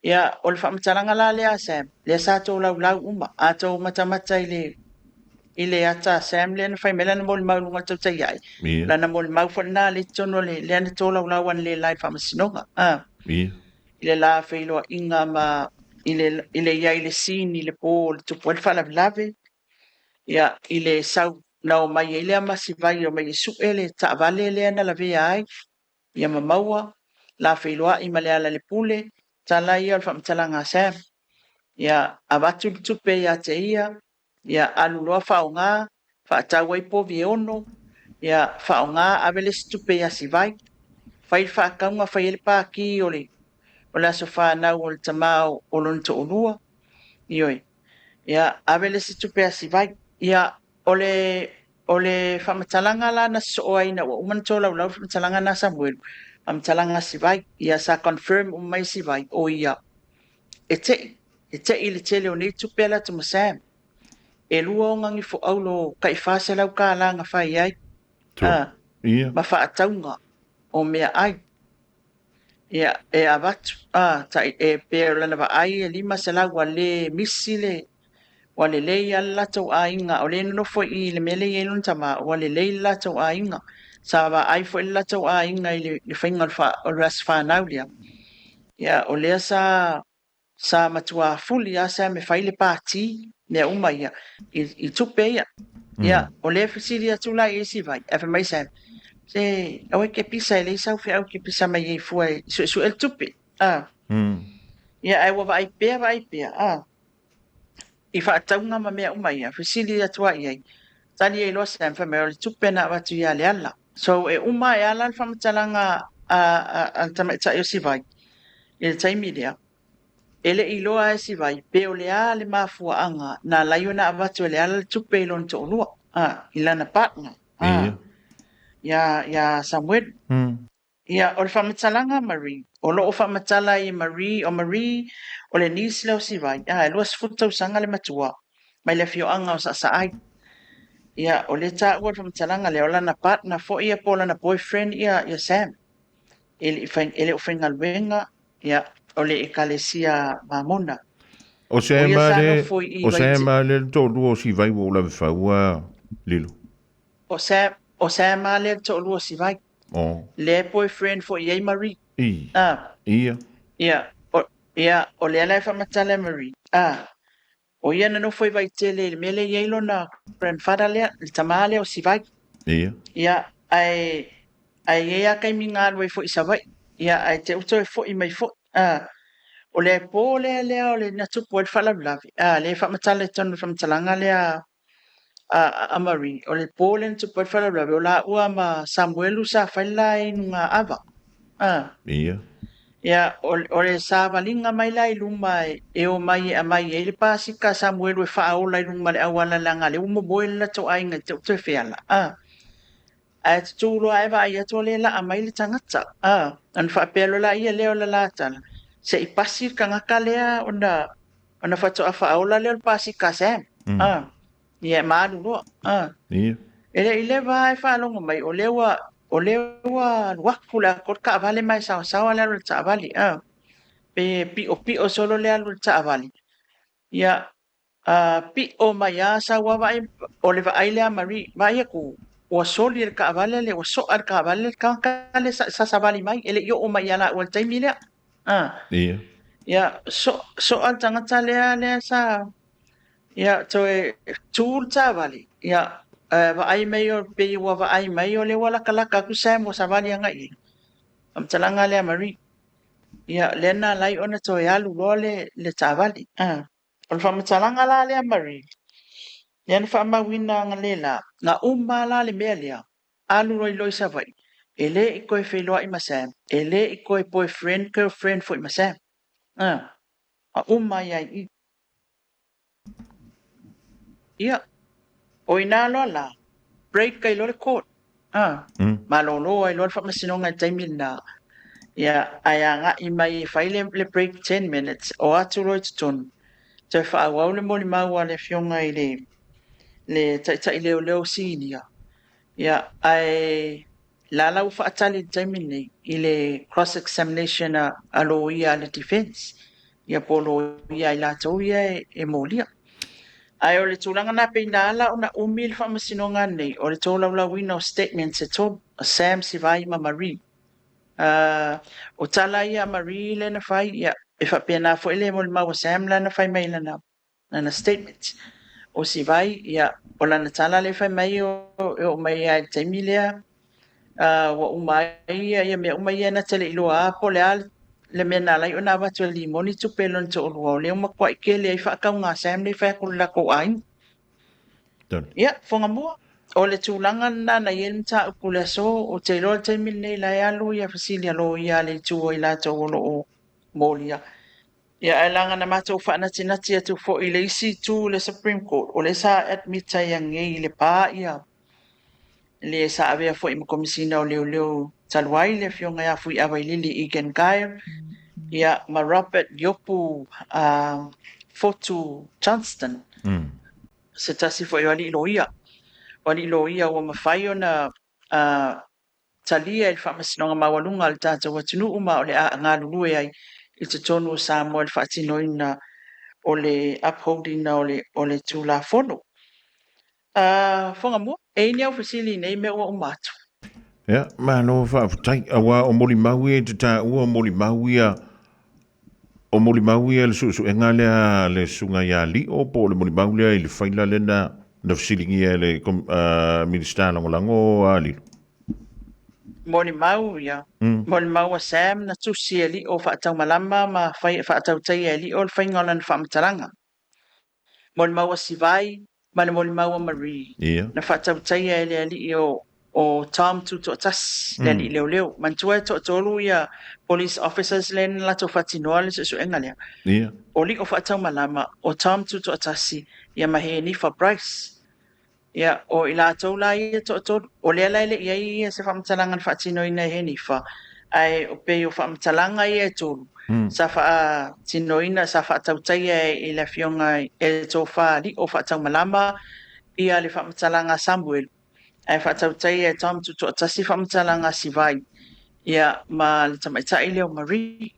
Ia, o le faamatalaga la lea Sam, lea sa tolaulau uma, a tou matamata i le ata Sam lea na fai mai lana molimau i luga o le tautai ai, lana molimau foi lena lea i totonu o le lea na tolaulau ane le la i le faamasinoga. I le la feiloaiga ma i le i ai i le scene i le po o le tupu ai le faalavelave, ia, i le sau na omai ai lea ma Sivai o mai e sue le taavale lea na lavea ai, ia ma maua, la feiloai ma le ala le pule, tala ia o le faamatalaga a Sam. Ia, avatu le tupe ia te ia, ia alu loa faaaoga, faatau ai povi e 6, ia faaaoga ave le isi tupe ia Sivai, fai le faatauga, fai ai le paki o le aso fanau o le tama o lona toalua, ioe, ia ave le isi tupe a Sivai. Ia, o le faamatalaga la na sosoo ai ina ua uma na tolaulau le faamatalaga na Samuelu, faamatalaga Sivai, ia sa confirm uma mai Sivai, o ia, e tei le tele o nei tupe ala atu ma Sam. E lua o ngagi foaulo kai 400 kālā na fai ai, ma faatauga o mea ai. Ia, e avatu, e pe o lana vaai e 500 ua le misi le, ua lelei a le latou aiga, o le nonofo i le mea le i ai lona tama, ua lelei le latou aiga. Sa vaai foi le latou aiga i le faiga o le aso fanau lea. Ia, o lea sa matua fuli a Sam e fai le pati, mea uma ia, i tupe ia. Ia, o lea fesili atu la i Sivai, ae fai mai Sam, se aua ke pisa e leai sau feau ke pisa mai ai fua e suesue le tupe. Ia, ae ua vaai pea, i faatauga ma mea uma ia, fesili atu ai ai. Tali ai loa Sam, fai mai o le tupe na avatu ia le ala. So, e uma e ala le faamatalaga a le tamaitai o Sivai, i le taimi lea. E le iloa e Sivai, pe o le a le mafuaanga na lai ona avatu e le ala le tupe i lona toalua, i lana partner, ia Samuel. Ia, o le faamatalaga Marie, o loo faamatala i Marie, o Marie, o le niece lea o Sivai, e 20 tausaga le matua, mai le afioaga o Saasaai. Ia, o le taua le faamatalaga lea, o lana partner foi ia po o lana boyfriend ia Sam. E le o faigaluega, ia, o le ekalesia Mamona. O se ma le toalua o Sivai ua ula faua Lilo. O Sam a le toalua o Sivai. Le boyfriend foi ia Marie. Ia. Ia, o le ala e faamatala e Marie. O ia na nofo i Vaitele i le mea lea i ai lona grandfather lea, le tama lea o Sivai. Ia. Ia, ae i ai lava taimi na alu ai foi i Savaii. Ia, ae te uto e foi mai foi. O le pō lea lea o le na tupu ai le faalavelave, lea e faamatala i totonu o le faamatalaga lea a Marie, o le pō lea na tupu ai le faalavelave, o laua ma Samuelu sa fai le la inuga ava. Ia. Ia, o le savaliga mai la i luma e o mai e aumai ai le pasika a Samuelu e faaola i luma o le auala leaga o lea ua momoe le latou aiga i te i ua toe feala. Ae tutū loa ae vaai atu o lea e laa mai le tagata. Ona faapea loa laia lea o le la tala, se i pasi le tagata lea ona faatoa faaola lea o le pasika a Sam. Ia e ma alu loa. Ia. E le i leva e faalogo mai, o lea ua alu atu le atoa le taavale ma e saosaoa le alu a le taavale. Pe pio pio solo le alu a le taavale. Ia, pio mai a sau a vaai, o le vaai lea a Marie, vaai atu, ua soli e le taavale le, ua soa le taavale le tagata le sa savali mai, e le i oo mai ia laua i le taimi lea. Ia. Ia, soa le tagata lea lea sa, ia, toe tu le taavale, ia, vaai mai o, pei ua vaai mai o lea ua latalata atu Sam ua savali agai i ai. Faamatalaga lea a Marie. Ia, lea na alai ona toe alu loa le taavale. O le faamatalaga la lea Marie, lea na faamauina analeila, na uma la le mea lea, alu loa i loa i Savaii, e le i toe feiloai ma Sam, e le i toe boyfriend, girlfriend foi ma Sam. A uma ai ai i. Ia, o ina loa la, break ai loa le court. Malolo ai loa le faamasinoga i le taimi lena. Ia, ae agai mai e fai le break 10 minutes, o atu loa i totonu, toe faaauau le molimau a le afioga i le taitai leoleo sinia. Ia, ae la ua faatali i le taimi lenei i le cross examination a loia a le defense. Ia po o loia ai latou ia e molia. Ae o le tulaga na pei na ala ona umi le faamasinoga nei, o le tolaulauina o statements e tolu, a Sam, Sivai ma Marie. O tala ia a Marie lea na fai, ia, e faapena foi le molimau a Sam la na fai mai lana statement. O Sivai, ia, o lana tala lea fai mai o e oo mai ai i le taimi lea, ua uma ai ia mea uma ia na te le iloa a po o le a le mea na alai ona avatu e limoni tupe lona toalua, o lea ua matuai tele ai faatauga a Sam lea e fai atu i le latou aiga. Ia, Fogamua, o le tulaga lena na i ai le mataupu le aso, o te iloa le taimi lenei la e alu ia fesili a loia a le itu o i latou o lo o molia. Ia, ae laga na matou faanatinati atu foi i le isi itu le Supreme Court, o lea sa admit ai anei i le pa ia le sa avea foi ma komisina o leoleo talu ai le afioga ia Fuiava i Egan Geyer, ia ma Robert Iopu Fotu Johnston. Se tasi foi o alii loia. O alii loia ua mafai ona talia i le faamasinoga maualuga a le tatou atunuu ma o le a galulue ai i totonu o Samoa i le faatinoina o le upholding o le Tulafono. Fogamua, e i ai ni au fesili nei mea ua uma atu. Ia, malo faafetai. Auā o molimau ia i te taua o molimau ia, o molimau ia i le suesuega lea a le susuga ia Lio po o le molimau lea i le faila lea na fesiligia e le Minisita Lagolago a Lilo. Molimau ia. Molimau a Sam na tusi e Lio faataumalama ma fai, faatautaia e Lio le faiga o lana faamatalaga. Molimau a Sivai ma le molimau a Marie. Ia. Na faatautaia e le alii o Tom Tutoatasi, le alii leoleo. Manatua e toatolu ia police officers lea na latou faatinoa le suesuega lea. Ia. O Lio faataumalama, o Tom Tutoatasi, ia ma Henifa Bryce. Ia, o i latou la ia toatolu. O lea la e le i ai ia se faamatalaga na faatinoina e Henifa, ae o pei o faamatalaga ia e tolu, sa faatinoina, sa faatautaia e le afioga e tofa Lio faataumalama ia le faamatalaga a Samuel, ae faatautaia e Tom Tutoatasi faamatalaga a Sivai, ia ma le tamaitai lea o Marie.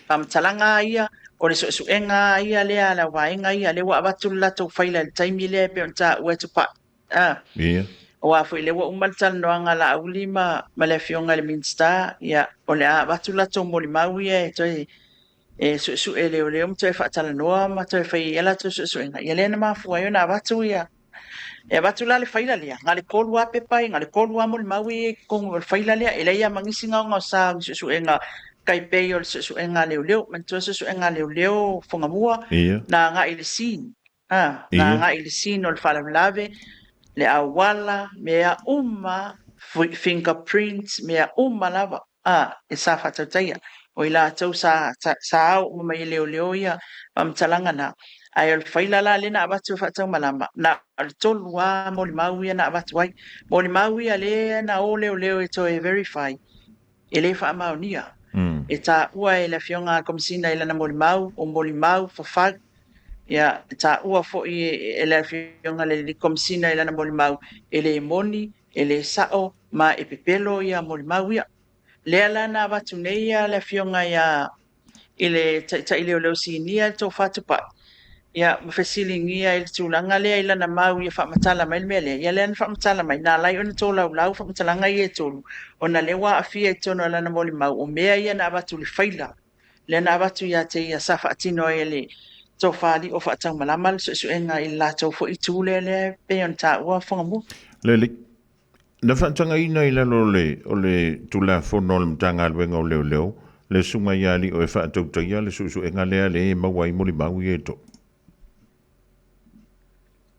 Faamatalaga ia, o le suesuega ia lea a le vaega ia, lea ua avatu le latou faila i le taimi lea e pei ona taua e Tupai. Ia. Aua foi lea ua uma le talanoaga a Laauli ma le afioga i le Minisita, ia, o le a avatu latou molimau ia e toe e suesue leoleo ma toe faatalanoa ma toe fai ai latou suesuega. Ia lea na mafua ai ona avatu ia. E avatu la le faila lea, na le tolu lava pepa ia, na le tolu lava molimau ia i totonu o le faila lea. E leai lava ma nisi gaogaosa o ni suesuega Tai pei o le suesuega a leoleo. Manatua suesuega a leoleo Fugamua, na agai i le scene. Na agai i le scene o le faalavelave, le auala, mea uma, fingerprints, mea uma lava e sa faatautaia. O i latou sa ao uma mai e leoleo ia faamatalaga na. Ae o le faila la lea na avatu e faataumalama, na o le 3 lava molimau ia na avatu ai. Molimau ia lea na o leoleo e toe verify, e le faamaonia. E taua e le Afioga a le Komesina i lana molimau, o molimau fafau. Ia, e taua foi e le Afioga i le Komesina i lana molimau, e le moni, e le sao, ma e pepelo ia molimau ia. Lea la na avatu nei le Afioga ia i le Taitai Leoleo Sinia le Tofa Tupai, ia ma fesiligia i le tulaga lea i lana mau ia faamatala mai le mea lea. Ia lea na faamatala mai, na ala ai ona tolaulau faamatalaga ia e 3, ona lea ua aafia i totonu o lana molimau, o mea ia na avatu i le faila, lea na avatu ia te ia sa faatino ai e le Tofa Alii o faataumalama le suesuega i le latou foi itu lea lea pei ona taua Fugamua. Lele, na faatagaina i lalo o le Tulafono o le Matagaluega o Leoleo, le susuga ia Alii o e faatautaia le suesuega lea le e maua ai molimau ia e 3.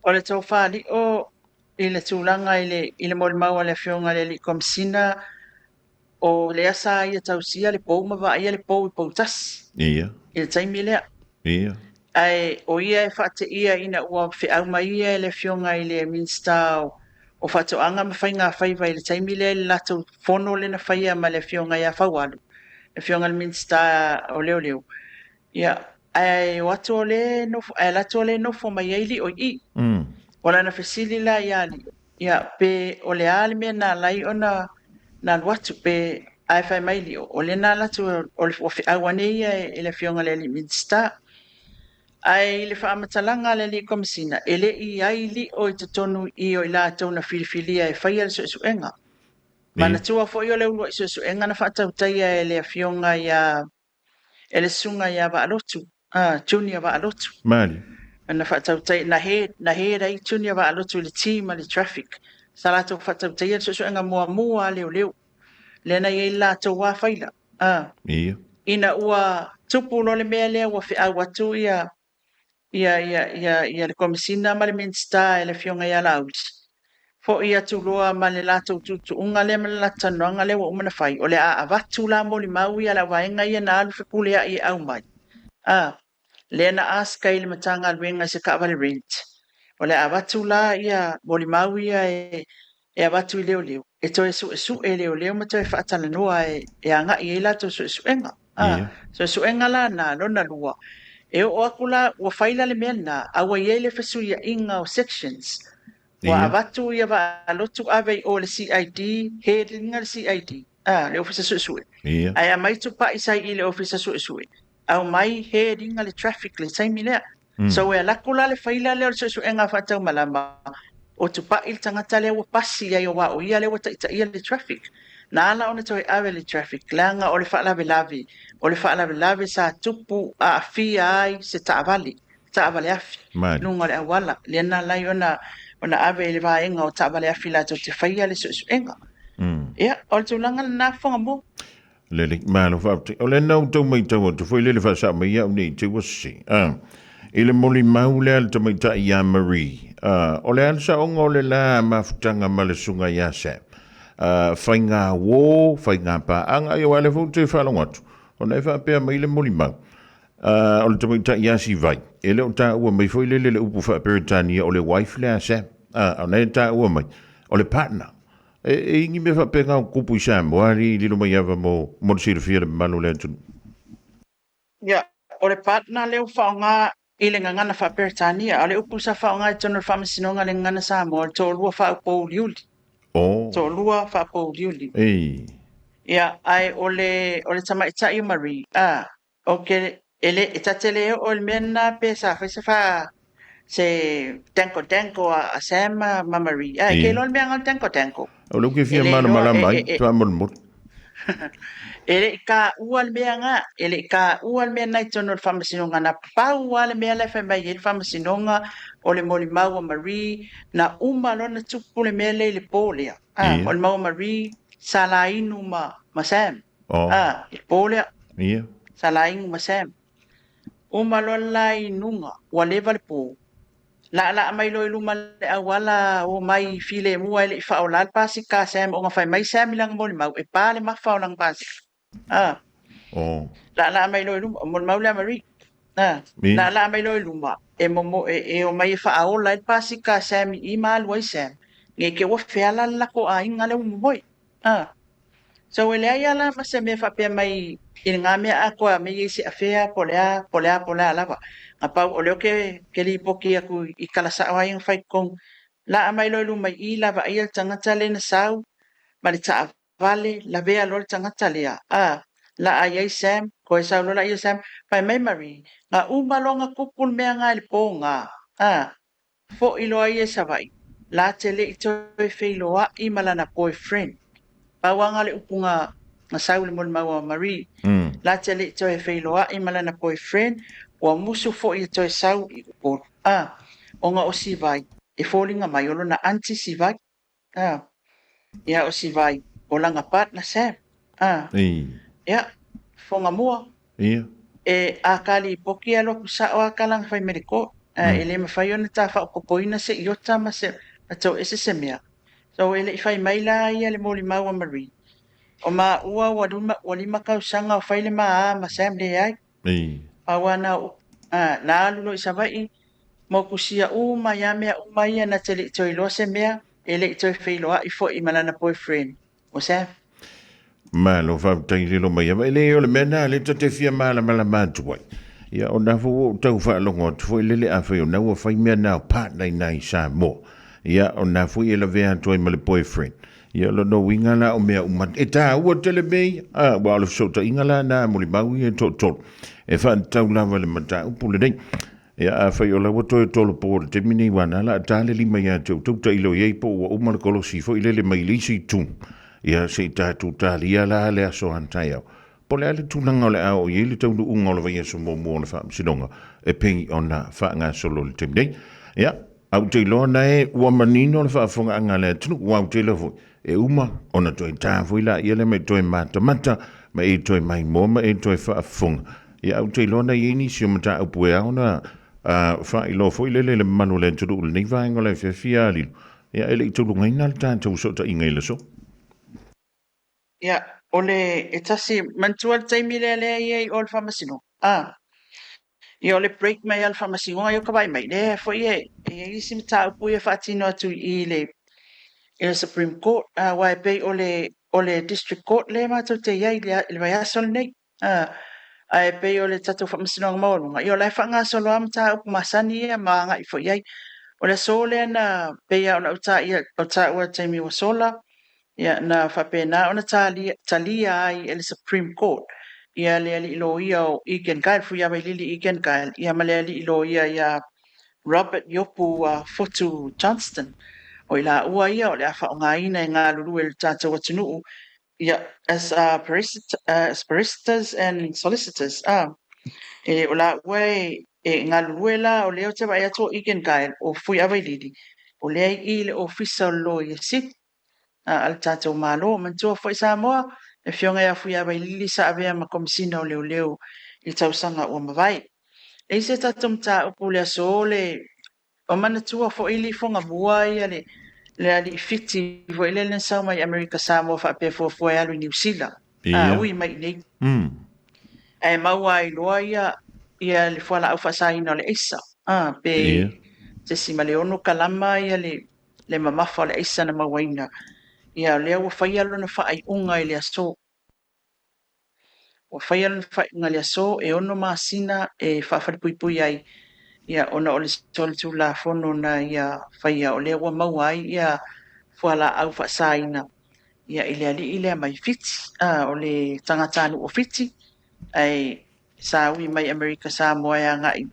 O le Tofa Alii o i le tulaga i le molimau a le Afioga i le Alii Komesina, o lea sa ia tausia le pou ma vaaia le pou i Poutasi. Ia. I le taimi lea. Ia. Ae o ia e faateia ina ua feau mai ia e le Afioga i le Minisita o Faatoaga ma Faiga Faiva i le taimi lea i le latou fono lea na faia ma le Afioga ia Faualo, le Afioga i le Minisita o Leoleo. Ia, ae o atu o le nofo, ae alu atu o le nofo mai ai Lio i i. O lana fesili la ia Lio, ia, pe o le a le mea na alai ona na alu atu, pe ae fai mai Lio, o le na alu atu o le feau ane ia e le Afioga i le Alii Minisita. Ae i le faamatalaga a le Alii Komesina, e le i ai Lio i totonu i o i latou na filifilia e faia le suesuega. Manatua foi o le uluai suesuega na faatautaia e le Afioga ia e le susuga ia Vaalotu, Junior Vaalotu. Mali. Na faatautai, na head ai Junior Vaalotu i le team a le traffic. Sa latou faatautaia le suesuega muamua a leoleo. Lea na i ai latou a faila. Ia. Ina ua tupu loa le mea lea ua feau atu ia le Komesina ma le Minisita e le Afioga ia Laauli. Foi atu loa ma le latou tuutuuga lea ma le latou talanoaga lea ua uma na fai. O le a avatu la molimau ia le vaega ia na alu fepuleai e au mai. Lea na ask ai le Matagaluega i se taavale rent. O le a avatu la ia molimau ia e avatu i leoleo. E toe suesue leoleo ma toe faatalanoa e agai ai latou suesuega. Suesuega la na lona lua. E oo atu la ua faila le mea na, a ua i ai le fesuiaiga o sections. Ua avatu ia Vaalotu ave i o le CID, heading le CID, le Ofisa Suesue. Ae aumai Tupai sai i le Ofisa Suesue. Aumai heading le traffic le taimi lea. So e alatu la le faila lea o le suesuega faataumalama, o Tupai le tagata lea ua pasi ai o wa o ia lea ua taitaia le traffic. Na ala ona toe ave le traffic, leaga o le faalavelave, o le faalavelave sa tupu aafia ai se taavale. Taavale afi, luga o le auala, lea na alai ona ave i le vaega o taavale afi latou te faia le suesuega. Ia, o le tulaga lena Fugamua. Lele, malo faafetai. O le nau tau mai tau atu foi lele faasao mai au nei te ua sese. I le molimau lea le tamaitai ia Marie. O le a le saoga o le la mafutaga ma le susuga ia Sam. Faiga uō, faiga paaga, ia aua lea foi ou te faalogo atu. Ona e faapea mai le molimau. O le tamaitai ia Sivai, e le o taua mai foi lele le upu faa-Peretania o le wife lea a Sam. Ona e taua mai, o le partner. E ingi mea faapena o tupu i Samoa ali lilo mai ava mo le silafia le mamalu o le atunuu. Ia, o le partner lea ua faaaoga i le gagana faa-Peretania, a o le upu sa faaaoga i totonu o le Faamasinoga le gagana Samoa, o le toalua faaupouliuli. Toalua faapouliuli. Ia, ae o le tamaitai o Marie, ok, e tate le oo le mea lena pe sa fai se se danko danko a Sam ma Marie. Ke iloa le mea nga o le danko danko. O le uke fia malamalama ai, faamolemole. E le i taua le mea nga, e le i taua le mea nai totonu o le Faamasinoga, na pau lava le mea la e fai mai ai le Faamasinoga o le molimau a Marie, na uma loa na tupu le mea lea i le po lea. O le mau a Marie sa lainu ma Sam. I le po lea. Ia. Sa lainu ma Sam. Uma loa le lainuga, ua leva le po. Laalaa mai loa i luma le auala o mai filemu ae le i faaola le pasika a Sam ona fai mai Sam i lana molimau e pa le mafa o lana pasika. Ah. Oh. Laalaa mai loa i luma, o molimau lea a Marie. Ah. Laalaa mai loa i luma, e momo e, e o mai e faaola ai le pasika a Sam i i ma alu ai Sam. Ne i te ua feala le lako aiga lea ua momoe. Ah. So e leai lava la ma se mea faapea mai i lena mea atoa me i se afea po o le a, po o le a, po o le a lava. Na pau o lea ou ke lipoti atu i tala sao lava ia na fai i totonu. Laa mai loa i luma i i la vaaia le tagata lea na sau ma le taavale, lavea loa le tagata lea, a, laa i ai Sam, toe sau loa laia o Sam, fai mai Marie, na uma loa ona tupu le mea na i le po na, a, Fo'i loa ia i Savaii, la te le i toe feiloa'i ma lana boyfriend. Pau lava na o le upu na sau i le molimau a Marie. La te le i toe feiloa'i ma lana boyfriend, ua musu fo'i e toe sau i Upolu. A, ona o Sivai, e foliga mai o lona aunty Sivai. A, ia o Sivai, o lana partner Sam. A, ia, fofoga mua. Ia. E a ka lipoti e alu atu sao a ka lana fai mai le court. A, e le mafai ona ta faaopoopoina se iota ma se ma tau ese se mea. So e le i fai mai la ia le molimau a Marie. O maua ua lima, ua 5 tausaga o fai le ma a ma Sam leai. Pau a na o upu. A, na alu loa i Savaii, mokusia uma ia mea uma ia na te le i toe iloa se mea, e le i toe feiloai foi ma lana boyfriend. O Sam. Malo faafetai lilo mai ava. E le o le mea na le ta te fia malamalama atu ai. Ia o na foi ua ou tau faalogo atu foi lele afai o na ua fai mea na o partner i na i Samoa. Ia o na foi e lavea atu ai ma le boyfriend. Ia o lona uiga la o mea uma e taua tele mea ia. A, aua o le fesootaiga la na molimau ia e toatolu e faatatau lava i le mataupu lenei. Ia afai o la ua toe tolopo i le taimi nei aua na la a ta le lima ia te outou tailo i ai po ua uma le kolosi foi lele mai le isi itu. Ia se i tatou talia la le aso a taeao. Po o le a le tulaga o le a oo i ai le taunuuga o le vaiaso muamua o le Faamasinoga e pei ona faagasolo i le taimi nei. Ia, ae ou te iloa nae ua manino le faafofogaaga a le atunuu, aua ou te iloa foi e uma ona toe ta foi laia lea ma e toe matamata ma e toe maimoa ma e toe faafofoga. Ia, ae ou te iloa na i ai nisi o mataupu e ao ona faailoa foi lele i le mamalu o le atunuu i lenei vaega o le afiafi a Lilo. Ia, e le i tulugaina le tatou fesootaiga i le aso. Ia, o le e tasi, manatua le taimi lea lea e i ai o le Faamasinoga? A. Ia, o le break mai lava le Faamasinoga ia o ka vaai mai, lea foi e i ai isi mataupu ia e faatino atu i i le i le Supreme Court, a, aua e pei o le o le District Court lea matou te i ai i le vaiaso lenei. A, ae pei o le tatou Faamasinoga Maualuga, ia o la e faagasolo lava mataupu masani ia ma agai foi i ai. O le aso lea na pei lava ona ou taia, ou taua i le taimi ua sola, ia na faapena ona talia, talia ai e le Supreme Court ia le alii loia o Egan Guile, Fuiavailili Egan Guile, ia ma le alii loia ia Robert Iopu Fotu Johnston. O i laua ia o le a faaaogaina e galulue i le tatou atunuu ia as as barristers and solicitors e o laua e e galulue la o lea ou te vaai atu o Egan Guile o Fuiavailili o lea i i le Ofisa o le Loia Sili a le tatou Malo. Manatua foi Samoa, le Afioga ia Fuiavailili sa avea ma Komesina o Leoleo i tausaga ua mavae. E i ai se tatou mataupu i le aso le o manatua foi lifoga mua ia le le alii Fiti foi lele na sau mai Amerika Samoa faapea fuafua e alu i Niu Sila. A ui mai i nei. Ae maua ai loa ia ia le fualaau faasaina o le aisa. A pe 0.6 kalama ia le le mamafa o le aisa na mauaina. Ia o lea ua faia lona faaiuga i le aso. Ua faia lona faaiuga i le aso e 6 masina e faafalepuipui ai, ia ona o le solitulafono na ia faia o lea ua maua ai ia fualaau faasaina ia i le alii lea mai Fiti, o le tagatanuu o Fiti, ae sa ui mai Amerika Samoa e agai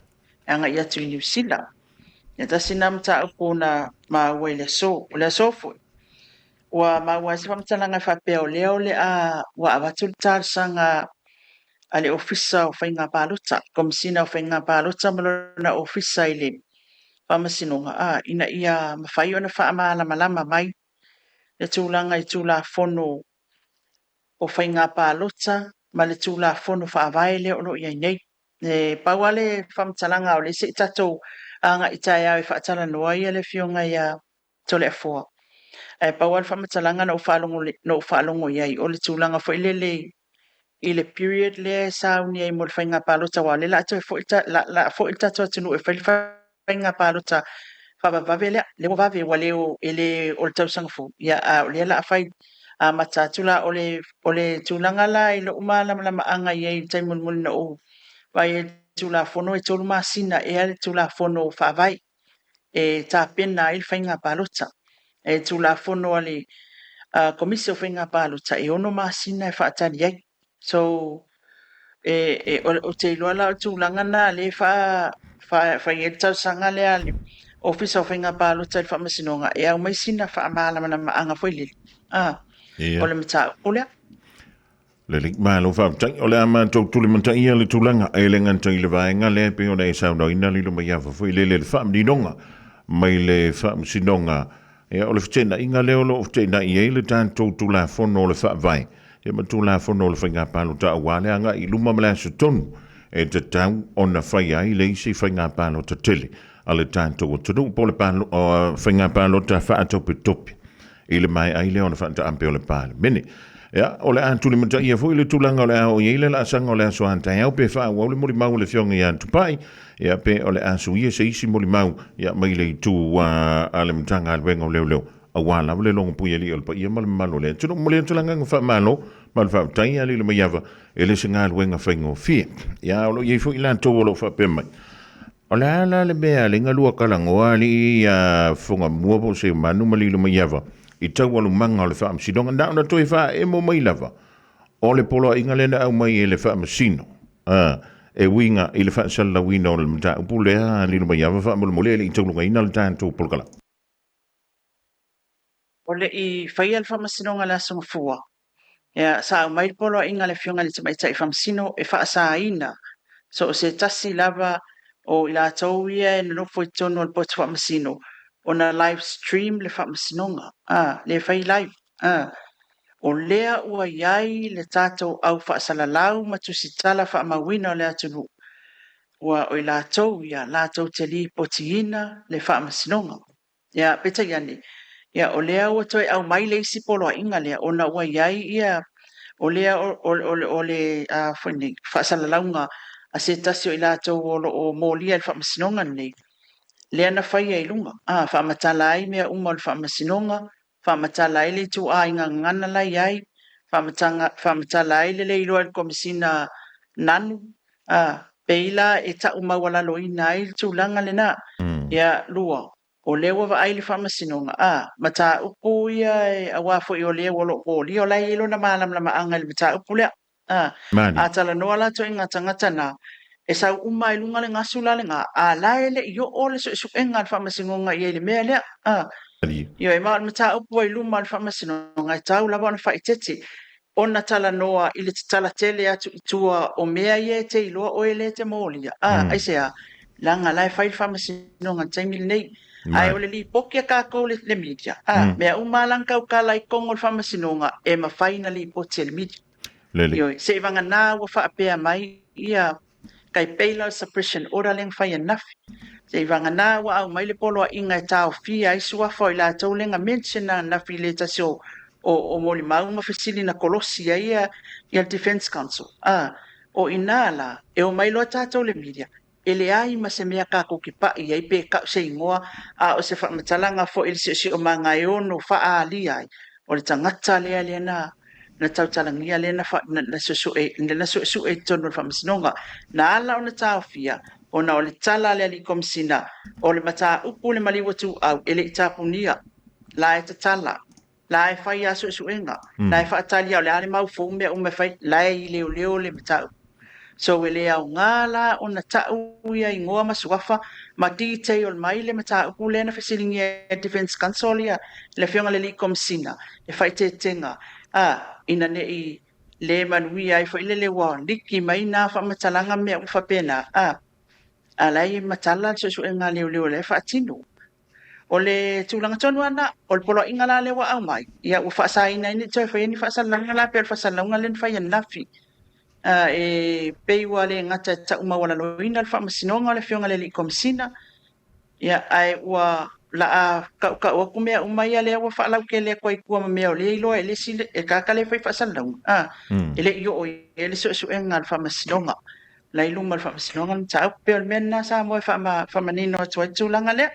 e agai atu i Niu Sila. Ia tasi na mataupu na maua i le aso. O le aso foi, ua maua ai se faamatalaga e faapea o lea o le a ua avatu le talosaga a le Ofisa o Faiga Palota, Komesina o Faiga Palota ma lona Ofisa i le Faamasinoga, a, ina ia mafai ona faamalamalama mai le tulaga i Tulafono o Faiga Palota ma le Tulafono Faavae lea o lo o i ai nei. E pau lava le faamatalaga o lea se i tatou agai taeao e faatalanoa le Afioga ia Toleafoa. Ae pau lava le faamatalaga na ou faalogo i ai, o le tulaga foi lele i le period lea e sauni ai mo le faiga palota, aua o lea o le a foi le tatou atunuu e fai le faiga palota faavavevave lea, lea ua vave ua le o le tausaga fou, a o lea o le a fai amata atu la. O le tulaga la i lou malamalamaaga i ai i le taimi mulimuli na ou vaai ai i le Tulafono, e 3 masina ea le Tulafono Faavae e tapena ai le faiga palota. O le Tulafono a le Komisi o Faiga Palota, e 6 masina e faatali ai. So, ou te iloa la o le tulaga lena o lea e fai ai le talosaga lea a le Ofisa o Faiga Palota i le Faamasinoga e aumai sina faamalamalamaga foi lele o le mataupu lea. Lelei, malo faafetai. O le a matou tulimataia le tulaga e le gata i le vaega lea e pei ona e saunoaina lilo mai ava foi lele le faamaninoga mai le Faamasinoga. Ia, o le feteenaiga lea o lo o feteenai ai le tatou Tulafono o le Faavae ia ma Tulafono o le Faiga Palota aua le agai i luma ma le aso tonu e tatau ona faia ai le isi faiga palota tele a le tatou atunuu po o le faiga palota faatopetope i le maea ai lea ona faataape o le Palemene. Ia, o le a tulimataia foi le tulaga o le a oo i ai le laasaga o le aso a taeao pe faaauau le molimau a le Afioga ia Tupai, ia pe o le a suia se isi molimau ia mai le itu a le Matagaluega o Leoleo aua lava le logopuialii o le paia ma le mamalu o le atunuu. Momoli atu le agaga faamalo ma le faafetai ia Lilomaiava, e le se galuega faigofie. Ia, o lo o i ai foi i latou o lo o faapea mai, O le a la le mea a le galua kalagoa alii ia Fogamua po o Seumanu ma Lilomaiava i taualumaga o le faamasinoga? Na ona toe faaemo mai lava o le poloaiga lea na aumai e le faamasino e uiga i le faasalalauina o le mataupu lea a Lilomaiava faamolemole e le i taulugaina le tatou polokalame. O le i faia le faamasinoga i le Aso Gafua, ia, sa aumai le poloaiga a le Afioga i le Tamaitai Faamasino e faasaina so o se tasi lava o i latou ia e nonofo i totonu o le potu faamasino ona live stream le faamasinoga, lea e fai live. O lea ua i ai le tatou au faasalalau ma tusitala faamauina o le atunuu, ua o i latou ia latou te lipotiina le faamasinoga. Ia, peitai ane, ia, o lea ua toe aumai le isi poloaiga lea, ona ua i ai ia, o lea o le foi nei, faasalalauga a se tasi o i latou o lo o molia i le faamasinoga lenei, lea na faia i luga, faamatala ai mea uma o le faamasinoga, faamatala ai le ituaiga gagana la e i ai, faamatala ai le le iloa e le Komesina Nanu, pei la e tau maualaloina ai le tulaga lena. Ia, lua, o lea ua vaai le faamasinoga, mataupu ia aua foi o lea o lo o molia, o la e i ai lona malamalamaaga i le mataupu lea. A talanoa la ituaiga tagata na, e sau uma lava i luga le gasu la lena, a la e le i oo le suesuega a le faamasinoga i ai i le mea lea. Ioe, ma o le mataupu ua i luma o le faamasinoga, e tatau lava ona faaeteete ona talanoa i le tatala tele atu i tua o mea ia e te iloa oe lea e te molia. Aisea? Leaga la e fai le faamasinoga i le taimi lenei. Ae o le lipoti a tatou le media, mea uma lava la na tautala i totonu o le faamasinoga, e mafai ona lipoti e le media. Ioe, seivagana ua faapea mai ia tai pei la o le suppression order lea na fai ananafi. Seivagana ua aumai le poloaiga e taofia ai suafa o i latou lea na mention ananafi i le tasi o molimau ma fesili na kolosi ai ia le Defence Counsel. O i ina la, e omai loa tatou le media, e leai ma se mea tatou te pai ai pe tau se igoa, a o se faamatalaga foi i le siosiomaga e ono faaalia ai, o le tagata lea lea na tautalagia lea na suesue i totonu o le faamasinoga. Na ala ona taofia, ona o le tala a le alii Komesina, o le mataupu le maliu ituau e le i tapunia, la e tatala, la e fai lava suesuega, la e faatali lava o le a le mau fou mea uma e fai, la e i leoleo le mataupu. So e le aoga la ona tau ia igoa ma suafa ma detail mai le mataupu lea na fesiligia e Defence Counsel ia le Afioga i le Alii Komesina e faaeteetega ina ne i le manuia ai foi lele ua liki mai na faamatalaga mea uma faapena, a la e matala le suesuega a leoleo la e faatino. O le tulaga tonu lava lena, o le poloaiga la lea ua aumai, ia ua faasaina ai ne i toe faia ni faasalalauga la pei o le faasalalauga lea na fai ananafi. E pei ua le gata e tau maualaloina le faamasinoga o le Afioga i le Alii Komesina, ia, ae ua la'a kaukau atu mea uma ia lea ua faalautele atu ai tua ma mea o lea iloa e le isi e tagata lea e fai faasalalauga, e le i oo i ai le suesuega a le faamasinoga. La i luma o le faamasinoga le mataupu. Pei o le mea lena Samoa e faamanino atu ai le tulaga lea.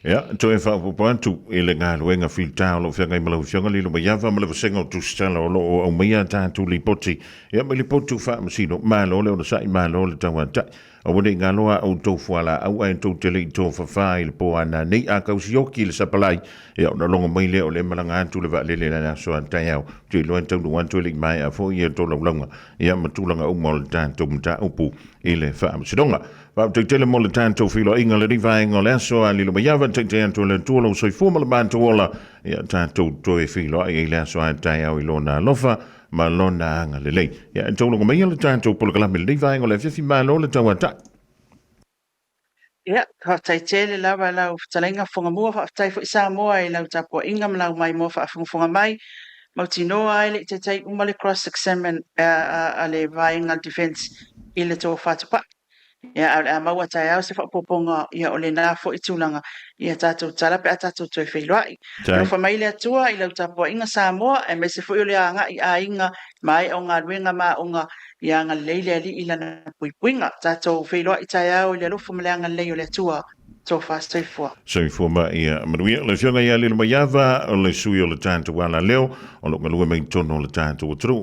Ia, toe faaopoopo atu i le galuega filita o lo o feagai ma lau Afioga Lilo Maiava ma le vasega o Tusitala o lo o aumaia a tatou lipoti, ia ma lipoti faamasino, malo le onosai, malo le tauatai. Aua ne i galo a outou fualaau ae tou te le i tofafa i le po a nanei a tausioki le sapalai, ia ona logo mai lea o lea e malaga atu le vaalele i le aso a taeao. Ou te iloa e taunuu atu e le i maea foi ia tolaulauga, ia ma tulaga uma o le tatou mataupu i le faamasinoga. Faafetai tele mo le tatou feiloaiga lenei vaega o le aso a lilo maiava taitai atu e le Atua lou soifua ma le matou ola ia tatou toe feiloai ai le aso a taeao i lona alofa ma lona agalelei. Ia e taulaga maia le tatou polokalame lenei vaega o le afiafi malo le tauatai. Ia, faafetai tele lava lau fetalaiga Fofogamua, faafetai foi Samoa i lau tapuaiga ma lau maimoa faafogafoga mai. Mautinoa ai le i taitai uma le cross examine a le vaega a le defence i le tofa tupai. Ia, ae o le a maua taeao se faaopoopoga ia o lena foi tulaga ia tatou tala pe a tatou toe feiloai. Alofa mai le Atua i lau tapuaiga Samoa, aemaise foi o le agai i aiga, maea o galuega ma aoga, ia agalelei le Alii i lana puipuiga. Tatou feiloai taeao i le alofa ma le agalelei o le Atua. Tofa soifua. Soifua ma ia manuia. Le Afioga ia Lilomaiava, o le sui o le tatou alaleo, o lo o galue mai i totonu o le tatou atunuu.